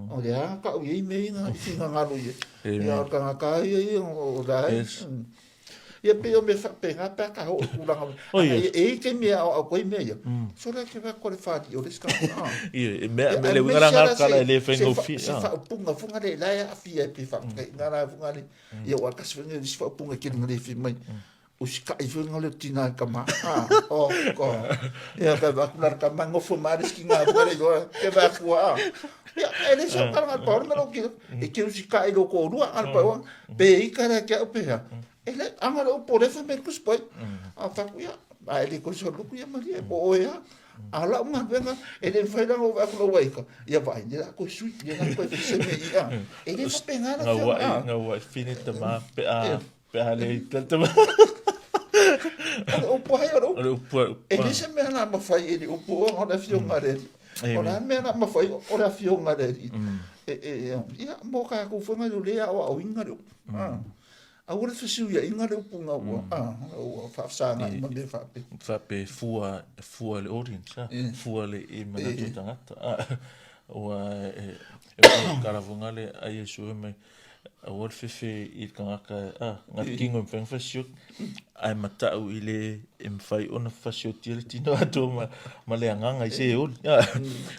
S1: o le a tau i ai mea ia i finagalo i ai. Ia, o le tagata ia ia, o la e. Ia pei o mea faapena pe a ka oo i tulaga.
S2: Oh, yes.
S1: E i ai taimi e aoao ai mea ia. Sole ake vea ko le whāri o le sika.
S2: Ia, e mea, me le uiga la ngā kala e le whaingofie.
S1: Se whaupunga funga le la e awhia e pe whakakai ngā rā funga le. Ia, o a kasi whenga i si whaupunga kiri ngā le whimai. Usikai foi nga le tina e kama. Ah, oh, God. Ia, kai va ku la kama ngofo ma le skinga ma le go. Ke va ku a. Ia, e le sa kala ngal pa me lo ki. E ke usikai lo ko rua ngal pa pe i kara ke au pe ha. E le anga le upo le fa me kus pai. A fa ku ia, a e le ko so luku ia maria po o ia. A lau galuega, e le mafai la ona ou vaai atu lau aika, ia vaai, ia la koe sui, ia la koe feseme ia. E le faapena la
S2: afioga. Ngauai, fine tama, pe a, Pe a le i tata
S1: O le upu ai o le upu.
S2: O le upu ai.
S1: E le se mea na mawhai e le upu o le afioga le Alii. O le mea na mawhai o le afioga le Alii. E, e, ia, mo ka kou whenga yo le ao ao inga le upu. Aua le fesuiaiga le upu nga ua, ua faafesagai ma mea faapea.
S2: Faapea fua, fua le audience, fua le i manatu o tagata. Ua e, e kalafonga le a Iesu fai mai, Aua le fefe i le tagata a, na te tino e mafai ona fasioti, ae matau i le e mafai ona fasiotia le tino atoa ma, ma le agaga i se oli.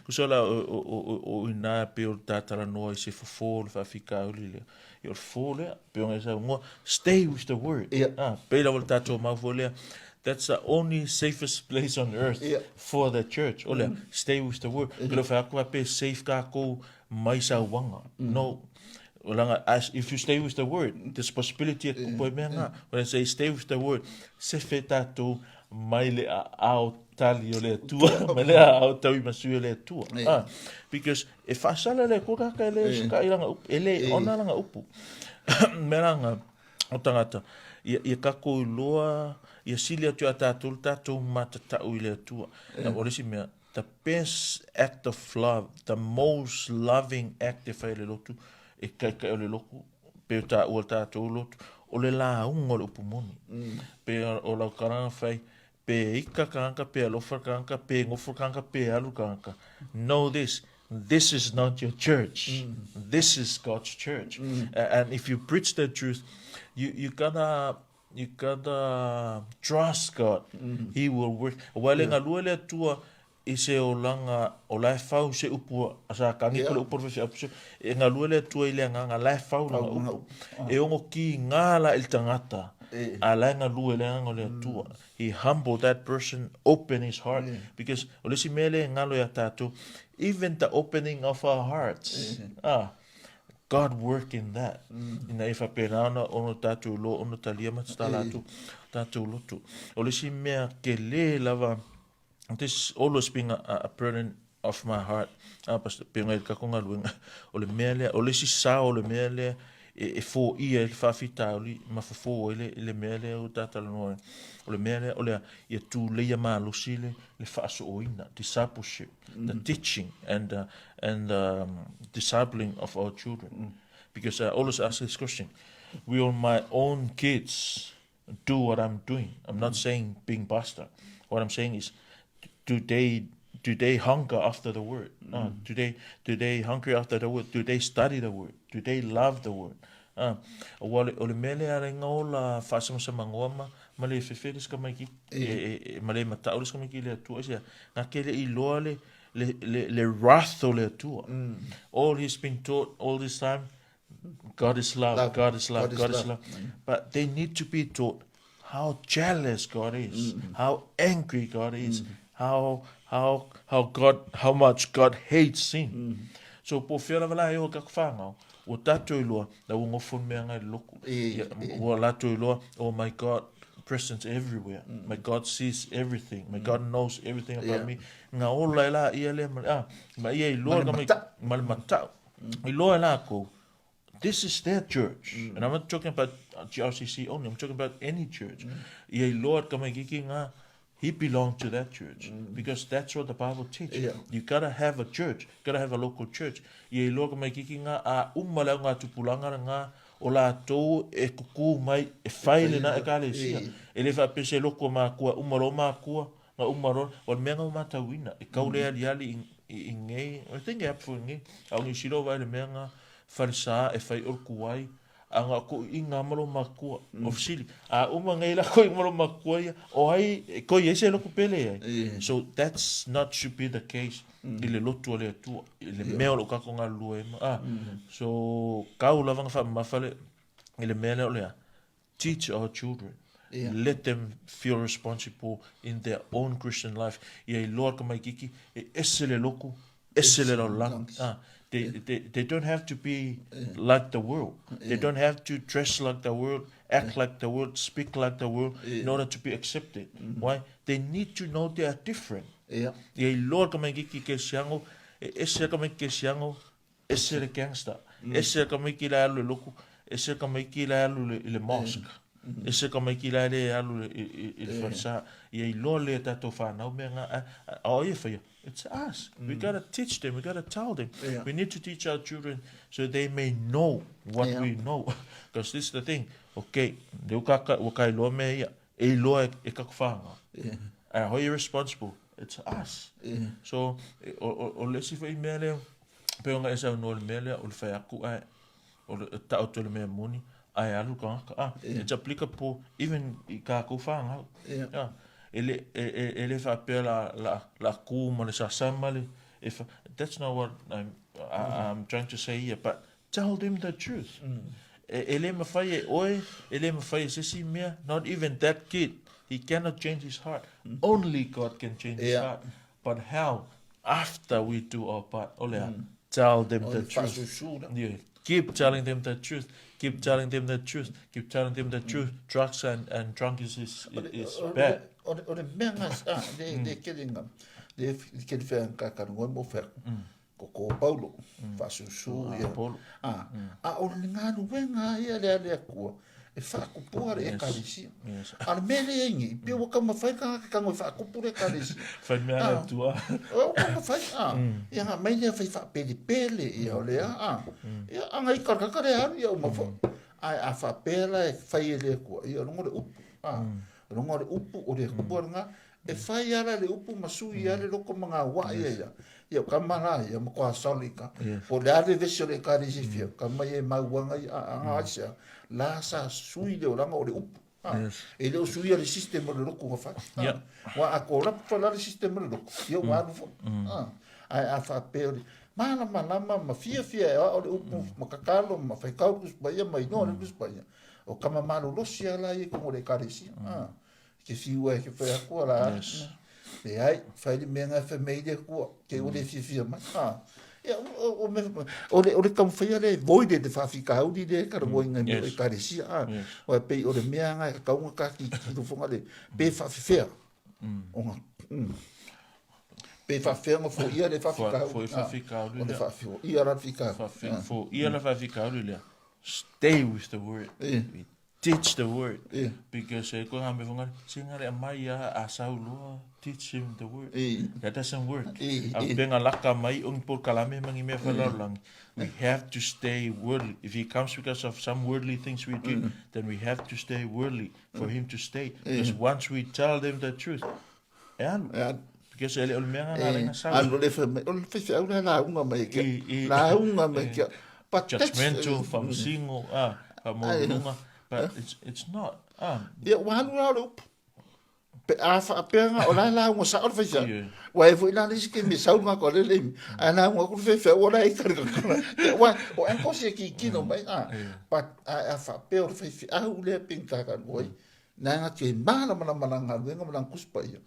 S2: Tusa la o i ina pei o le tatalanoa i se fofo o le faafitauli lea. Ia o le fofo lea, pei ona e saunoa, stay with the word. Ah, pei lava o le tatou mau foi lea, that's the only safest place on earth for the church. O lea, stay with the word. Ke le whai atu pe safe kākou mai sauaga. No, leaga as if you stay with the word, there's possibility e tupu ai mea ngā. When I say stay with the word, sefe tātou mai le aao tali o le Atua, mai le aao tauimasui o le Atua. Ah, because e whaasala le Atua kaka e le usikai langa upu, e le ona langa upu. Mea la ngā, o tangata, ia, ia kakou iloa, ia sili atu ia tātou le tātou matatau i le Atua. Na, o le isi mea, The best act of love, the most loving act e fai e le lotu, e kaikai o le lotu, pe o tāua tātou lotu, o le lauga o le upu moni. Pe o lau karanga fai, pe ika kangaka, pe alofa kangaka, pe ngofo kangaka, pe alu kangaka. Know this, this is not your church. This is God's church. And if you preach the truth, you gotta You gotta trust God. He will work. Aua e le galue le Atua i se olaga o la e fau se upu a sa kagi po le upu o le faifeau. E galue le Atua i le agaga la e fau lana upu. E ono kiga la i le tagata. A la e galue i le Agaga o le Atua. He humbled that person, open his heart, because o le isi mea lea e galo iā tatou, even the opening of our hearts, ah, God work in that. Ina ia faapena ona ono tatou iloa ona talia ma tatala atu tatou loto. O le isi mea tele lava, this always been a burden of my heart, a pastor, pei ona i le tatou galuega, o le mea lea, o le isi sao o le mea lea e foia ai le faafitauli ma fofo ai le mea lea ua ta talanoa ai. O le mea lea, o le a, ia tuleia malosi le faasooina, discipleship, the teaching and the, and the discipling of our children. Because I always ask this question, will my own kids do what I'm doing? I'm not saying being pastor. What I'm saying is, do they do they hunger after the word? Do they do they hunger after the word? Do they study the word? Do they love the word? Aua o le mea lea ala i ola faasamasamagoa ma ma le fefe le sika maikiti e ma le matau le sika maikiti i le Atua. Aisea? Na ke le iloa le le le le wrath o le Atua. All he's been taught all this time, God is love, love. God is love, God is, God is love. love. But they need to be taught how jealous God is, how angry God is, how how how God how much God hates sin. So po fea lava la e o ka whāngau, ua tātou iloa, la ua ngofo mea ngai le loku. Ua lātou iloa, oh my God, presence everywhere. My God sees everything. My God knows everything about me. Ngā ola e la ia lea, ma, ah, ma ia iloa
S1: ka
S2: mai, ma le matau. Iloa e lākou, this is their church. And I'm not talking about GRCC only, I'm talking about any church. Ia iloa ka mai kiki ngā, he belonged to that church. Because that's what the Bible teaches. You gotta have a church, you gotta have a local church. Ia iloa ka mai kiki ngā, a uma le au ngā tupulanga ngā, o lātou e kuku mai, e whai le na e kalesia. E le whaapese loko mākua, uma lo mākua, nga uma lo, o le mea nga o mātauina, e kau le aliali i, i, i ngei, I think e apu i ngei, a o New Zealand vai le mea nga whalesa e whai o kuai, a nga ko i ngā malo makua, o fesili, a uma ngei la ko i malo makua ia, o ai, e koi e se loko pele ai. So that's not should be the case i le lotu o le Atua, i le mea o lo kako ngā lua e ma. Ah, so kau lava nga whaamamafa le, i le mea lea o lea, teach our children. Let them feel responsible in their own Christian life. Ia iloa ka maikiki, e ese le loku, ese le lalolagi. Ah, they don't have to be like the world. They don't have to dress like the world, act like the world, speak like the world in order to be accepted. Why? They need to know they are different. Ia iloa ka maikiki ke siango, e ese ka maikiki ke siango, ese le gangster, ese ka maiki le alu le loku, ese ka maiki le alu i le mosque, ese ka maiki le le alu i le whalesa. Ia iloa le tātou whānau mea ngā, a o ia whaia, it's us. We gotta teach them, we gotta tell them. We need to teach our children so they may know what we know. Because this is the thing, okay, le uka ua kai loa mea ia, e iloa e kaku whānau. And how you responsible? It's us. So, o le isi foi mea lea, pei ona e saunoa i le mea lea, o le fai atu ae, o le taoto i le mea moni, ae alu le tagata. Ah, it's applicable even i kākou whānau. Ah, e le, e, e, e le faapea la, la, la kū ma le sasama le, e fa, that's not what I'm, I, I'm trying to say here, but tell them the truth. E, e le mawhai e oe, e le mawhai e se isi mea, not even that kid, he cannot change his heart. Only God can change his heart. But how? After we do our part, o lea, tell them the truth. Yeah. Keep telling them the truth. Keep telling them the truth. Keep telling them the truth. Drugs and, and drunk is, is, is bad.
S1: O le mea ngā, ah, le, le kere ngā, le kere whea ngā kākara mo whea. Ko ko Paulo, whaasusu, ia. A, a o le galuega ia le a le Atua, e whaakupua le ekalesia. A le mea lea ingi, pe ua taumafai le tagata e tago e faakupu le ekalesia.
S2: Whai mea le Atua.
S1: Ua taumafai, a. Ia nga mai lea whai whaapelepele, ia o lea, a. Ia, a ngai kakaka le alu, ia uma foi. Ae a faapea la e fai e le Atua, ia rongo le upu, a. Rongo le upu, o le Atua lena, E fai ala le upu ma sui ale loko ma ngā wā ia ia. Ia o ka mara ia ma koa saoli ka. Po le ale vesi o le ekalesi fia. Ka mai e mauanga ia a ngā asia. La sa sui le oranga o le upu. E le o sui le system o le loko nga whai. Wa a ko rapu whala le system o le loko. Ia wa alu fo. Ai a whapea o le. Malamalama ma fiafia e aoao le upu ma tatalo ma faitau le Tusi Paia ma iloa le Tusi Paia. O tama malolosi lava la ia i totonu o le Ekalesia. E te fiu ai e te fai atu ala yes. Leai, fai le mea na fai mai le Atua, te ua le fiafia mai. Ia, o, o, o, le, o le taumafai lea e void le faafitauli lea e talanoaina i mea o Ekalesia. Yes. Aua e pei o le mea na e tatau ona ta tilotilo foga le, pe faafefea. Ona, pe faafefea ona foia le faafitauli.
S2: Foi faafitauli
S1: O le faafoia la le
S2: faafitauli. Foia le faafitauli lea. Stay with the word. We teach the word. Because e koe ngā mea whangari, se ngā rea mai a, a sau loa, teach him the word. That doesn't work. A penga laka mai o ngi por kalame mangi mea whalaraulangi. We have to stay worldly. If he comes because of some worldly things we do, then we have to stay worldly for him to stay. Because once we tell them the truth, e alu.
S1: E alu.
S2: Because e le o le mea ngā renga sau.
S1: Alu le whai mai, o le whai whiau la launga mai kia. Launga mai kia.
S2: But Judgmental, whamasingo, ah, whamaurunga. But it's, it's not. Ah.
S1: Ia, ua alu la o le upu. Pe a whaapea ngā, o la launga sa o le whai whiau. Ua e foi la le isi ke me sau ngā koa le le imi. Ai launga ku le whai whiau, o la e kare kakara. Ua, o anko se ki kino mai, ah. But a, a whaapea o le whai whiau lea pingkaka ngoi. Nā te māramarama la galuega ma lana Tusi Paia,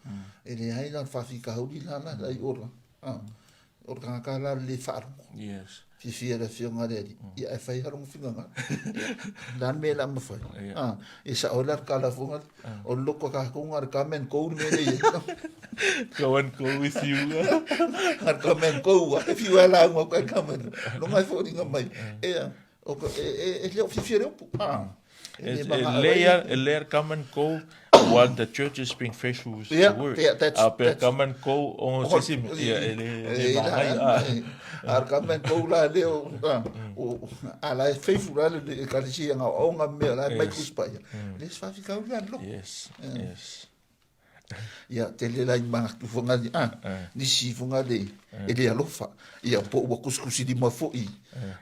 S1: e leai la le faafitauli la la la i ola. O le tagata la le le faalogo.
S2: Yes.
S1: Fiafia le afioga a le Alii, ia ae fai lava lona finagalo. O le a le mea o le a mafai? E sao ai la le kalafoga lea, o le loto a tatou na o le come and go le mea lea e i ai.
S2: Go and go with you.
S1: Na o le come and go lava, e fiu lava e lauga atu ae come and go. Loga e foliga mai, ea, E le o fiafia le upu.
S2: E lea, e lea come and go while the church is being faithful with the word.
S1: Yeah, that's,
S2: a pe come and go o se si ia e le le magai
S1: a. A come and go la le o a la e faithful la le e kalisi nga o nga mea la mai kuspa ia. Le sfa fi kau la lo.
S2: Yes. Yes.
S1: Ia, tele la i manatu foga le, ah, nisi foga le, e le alofa. Ia, po ua kusikusi lima foi,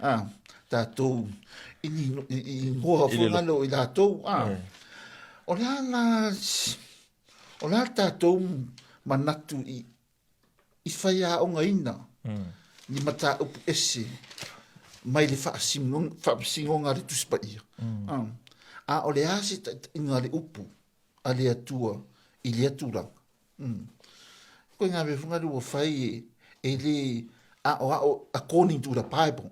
S1: ah, tatou, i ni, i, i ingoa foga le o i latou, ah. O le a la, o le a tatou manatu i, i faiaogaina ni mataupu ese mai le faamasinoga a le Tusi Paia. A o le a se taitaiga a le upu a le Atua i lea tulaga? Koe ngā mea whangari ua whai e, e le aoao according to the Bible.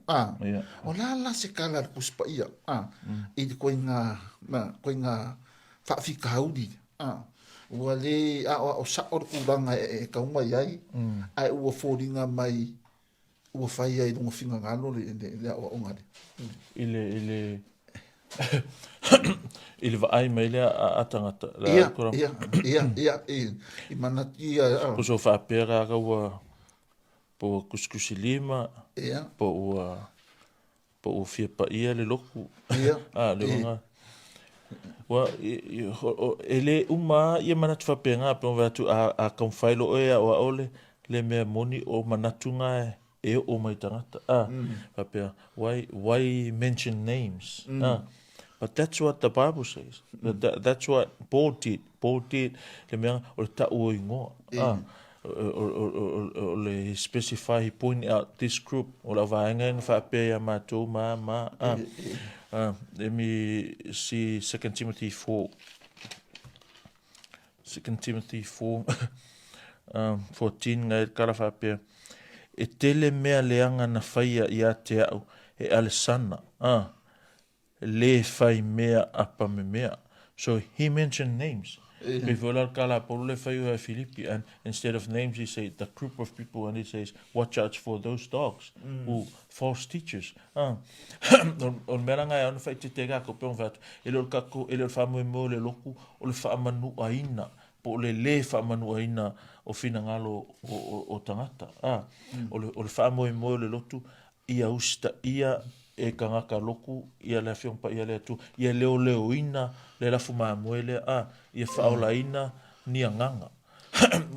S1: O la la se kala le Tusi Paia i le koe ngā, koe ngā faafitauli. Ua lē aoao sao le tulaga e tau mai ai, ae ua foliga mai ua fai ai i luga finagalo le aoaoga lea.
S2: I le, i le, i le vaai mai lea a tagata.
S1: Ia, ia, ia, ia, i manatu ia.
S2: Po so faapea kaka ua, po ua kusikusi lima, po ua, Po ua fia paia le loku.
S1: Ia.
S2: A, le uaga. Ua, e le uma a ia manatu faapena, pe ona atu a, a taumafai loa oe e aoao le, le mea moni o manatu na e oo mai tagata. A, faapea, why, why mention names? A, but that's what the Bible says. That, that's what Paul did. Paul did, le mea, o le tau o ingoa. A, o le specify, he point out this group, o lau vaega na faapea ia matou ma, ma, a. Let me see 2 Timothy 4. 2 Timothy 4, 14, ngai kala faapea, e tele mea leaga na faia ia te au e Alesana, a, le fai mea apa me mea. So he mentioned names. Pei foi la le kala a Paulo le fai oe a Filipi and instead of names he say the group of people and he says watch out for those dogs who false teachers. Ah. O le mea la ngai ona whaitete ka ko pe ona whatu. E le o le kako, e le o le whaamoemoe o le loku, o le whaamanuaina, po o le le whaamanuaina o finagalo o, o, o tangata. Ah. O le, o le whaamoemoe o le lotu, ia usitaia e kangaka loku ia le Afioga Paia le Atua, ia leoleoina le lafu mamoe lea, a, ia faaolaina ni agaga.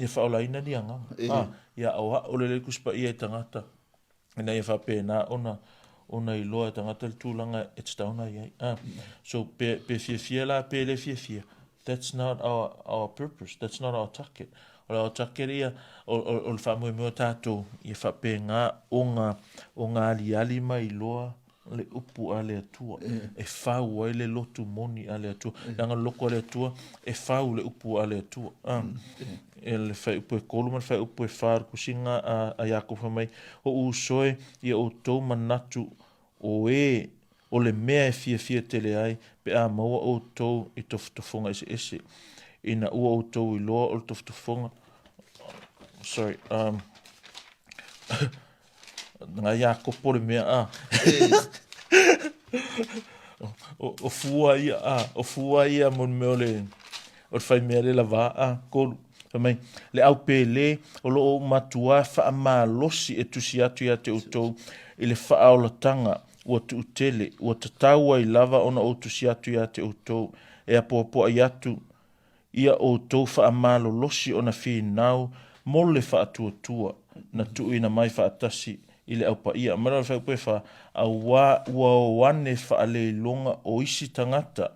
S2: Ia faaolaina ni agaga. A, ia aoao lelei Tusi Paia i tagata, ina ia faapena ona ona iloa e tagata le tulaga e tatau ona i ai. A, so pe, pe fiafia la pe le fiafia, that's not our, our purpose, that's not our target. O le aotakele ia, o, o, o le faamoemoe o tatou, ia faapena ona, ona aliali mai loa le upu a le Atua, e fau ai le lotu moni a le Atua. Leaga le loto a le Atua, e fau le upu a le Atua. Ah, e le fuaiupu e 3 ma le fuaiupu e 4 o le tusiga a, a Iakopo fai mai, O uso e, ia outou manatu o e o le mea e fiafia tele ai pe a maua outou i tofotofoga eseese, ina ua outou iloa o le tofotofoga, sorry, um, Nga Iakopo le mea a. O, o fua ia a, o fua ia mo le mea o le o le fai mea le lava a, kolu. Fai mai, le au pele o lo o matuā faamalosi e tusi atu ia te outou i le faaolataga ua tuutele, ua tatau ai lava ona ou tusi atu ia te outou, e apoapoai atu ia outou faamalolosi ona finau mo le faatuatua na tuuina mai faatasi i le Au Paia. Aumai loa le fuaiupu e fa, Auā ua o ane faaleiloga o isi tagata,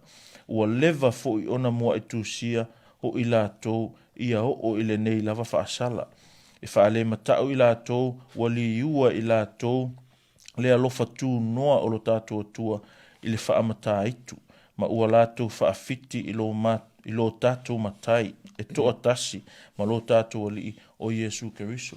S2: ua leva foi ona muaʻi tusia hoʻi latou ia oo i lenei lava faasala. E faalemataʻu i latou, ua liua i latou le alofa tunoa o lo tatou Atua i le faamataitu, ma ua latou faafiti i lo, ma, i lo tatou Matai e toatasi ma lo tatou Alii o Iesu Keriso.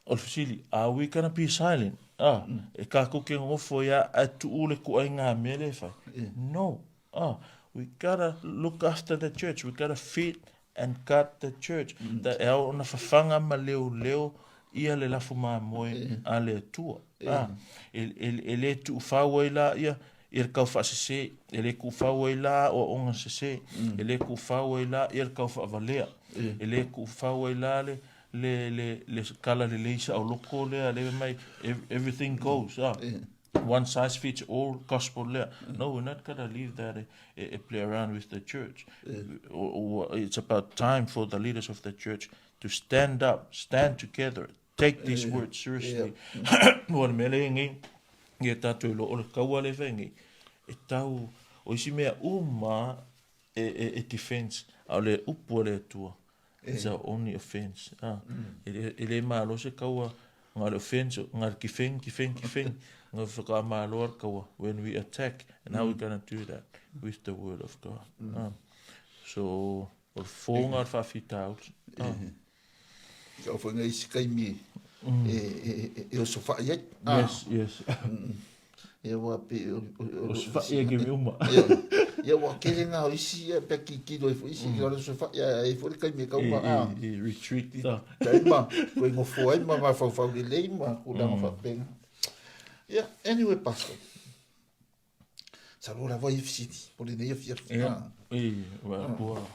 S2: O le fesili, are we gonna be silent? Ah, e kākou ke nonofo ia ae tuu le kuaiga mea lea e fai? No. Ah, we gotta look after the church. We gotta feed and guard the church. Mm. E ao ona fafaga ma leoleo ia le lafo mamoe a le Atua. Ah, e, e, e le tuufau ai la ia ia le kau faasese, e le tuufau ai la aoaoga sese, mm. e le tuufau ai la ia le kau faavalea, e le tuufau ai la le le le le kala lelei saoloko lea le mai everything goes ah. One size fits all gospel lea. No, we're not gonna leave that e, e, e play around with the church. It's about time for the leaders of the church to stand up, stand together, take this word seriously. Ua le mea lea nei, ia tātou i lo o le kaua le whai nei, e tau, o isi mea uma e, e, e defense, a o le upu a le Atua, It's our only offense. Ah, e, e le malo se kaua nga le offense, nga le kifeng, kifeng, kifeng, nga whakamalo ar kaua when we attack. And how we gonna do that? With the word of God. Ah. So, o le fōnga o le whawhitauri. Ah.
S1: Ka o whainga isi kaimi e, e, e, e osofai ai.
S2: Ah. Yes, yes.
S1: Ia ua pe
S2: Osofai e ke uma.
S1: Ia, ia ua kere ngā o isi ia pe ki kilo e fo isi mm. ora osofai ia e fo le kaimi e kaua.
S2: Ah. I, i retreat
S1: ta. Tai ma, koe ngofo ai ma mafaufau lelei ma kulaga mm. faapenga. Ia, anyway, Pastor. Masalo lava ia fesili, po lenei afiafi.
S2: Ia, e, ua, ua,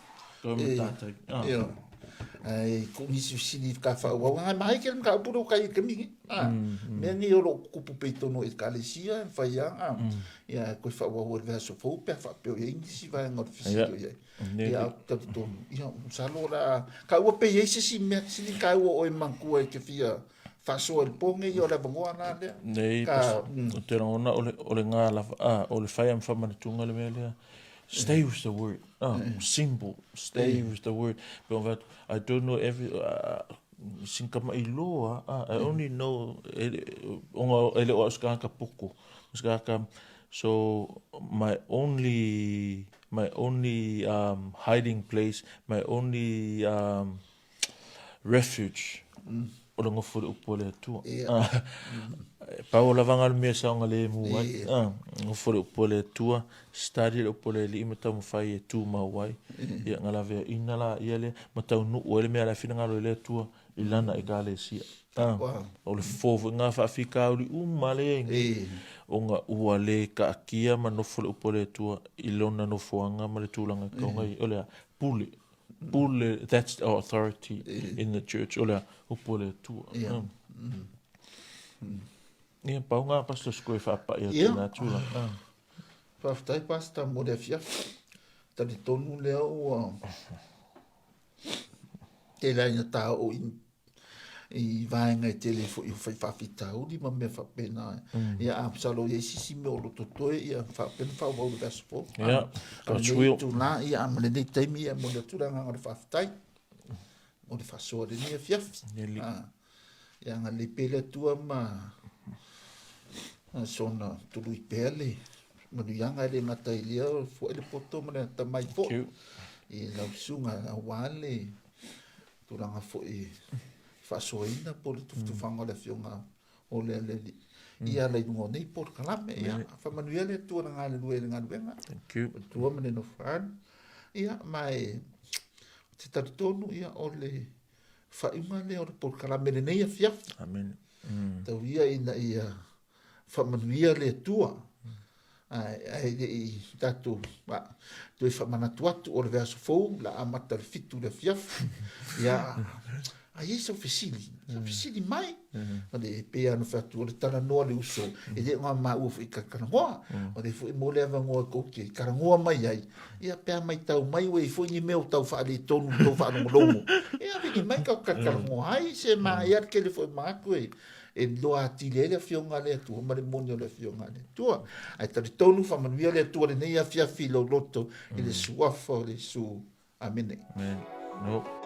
S2: toi ma tātou.
S1: Ia, ai, ko nisi fesili ka whaauau, ngai mai ke le mataupu leo kai ke mingi. Ah, mea nei o loo kupu pei tonu e ekalesia, e whai a, ah. Ia, koe whaauau e le aso fou, pea whaapeo i ai nisi vaenga o le fesili o i ai. Ia, au talitonu. Ia, masalo la, ka ua pei ai se isi mea, sili ka ua oe manatua e te fia faasoa i le po nei, o le avanoa la lea.
S2: Nei, ka, o te rangona o le, o le ngā lava, ah, o le whai am whamanatunga le mea lea. Stay with the word. Ah, simple. Stay with the word. But I don't know every, sin ka mai loa, ah, I only know, e, onga, e le o au se poko. Se so my only, my only um, hiding place, my only um, refuge o le nofo i le upu a le Atua. E pau lava nga le mea saogalemu ai. Nofo i le upu a le Atua, study le upu a le Alii ma taumafai e tumau ai. Ia nga laveaina la ia lea ma taunuu ai le mea la e finagalo i le Atua i lana ekalesia. O le fofo foi nga faafitauli uma lea i nei ona ua le taatia ma nofo le upu a le Atua i lona nofoaga ma le tulaga e tatau ona i ai. O le a? Pule. Pule, that's our authority in the church. O le a, upu a le Atua.
S1: Ia.
S2: Ia, pau ngā Pastor Square whaapai atu nā tūranga.
S1: Faafetai Pastor mo le afiafi. Talitonu lea ua tele ai na tāoo i i vaega e tele foi o fai faafitauli ma mea faapena. Mm. Ia, a masalo i ai sisi mea o loto toe, ia faapena faaauau le vaiaso fou.
S2: Yeah,
S1: God's will. Tūnā, ia, a ma lenei taimi, ia, mo le atu le agaga o le faafetai. mo le faasoa i lenei afiafi. Ia agalelei pea le Atua ma soona tului pea le manuiaga e le gata i lea fuai le poto ma le atamai foi i lau susuga aua le tulaga foi faasoaina po o le tufatufaga o le afioga o le Alii i ala i luga o nei polokalame. Ia, faamanuia le Atua i le galulue i le galuega.
S2: Thank you.
S1: Atua ma le nofo alu. Ia, ma e te talitonu ia o le faaiuga lea o le polokalame lenei afiafi.
S2: Amen.
S1: Tau ia ina ia faamanuia le Atua. Ae le i tatou toe faamanatu atu o le vaiaso fou la amata le 7 le afiafi. Ia, a i ai sau fesili, sau fesili mai. O le pei lava ona fai atu, o le talanoa a le uso, e le o maua foi i talatalanoa. O lea foi mo le avanoa tou te talanoa mai ai, ia pe a matau mai ua i ai foi ni mea o tau faaletonu i tou faalogologo, ia vili mai tatou talatalanoa ai, se manaia le tele foi o manatu e e iloa atili ai le Afioga a le Atua ma le moni o le Afioga a le Atua. Ae talitonu faamanuia le Atua lenei afiafi i lou loto i le suafa o le Iesu. Amene.
S2: Amen. No.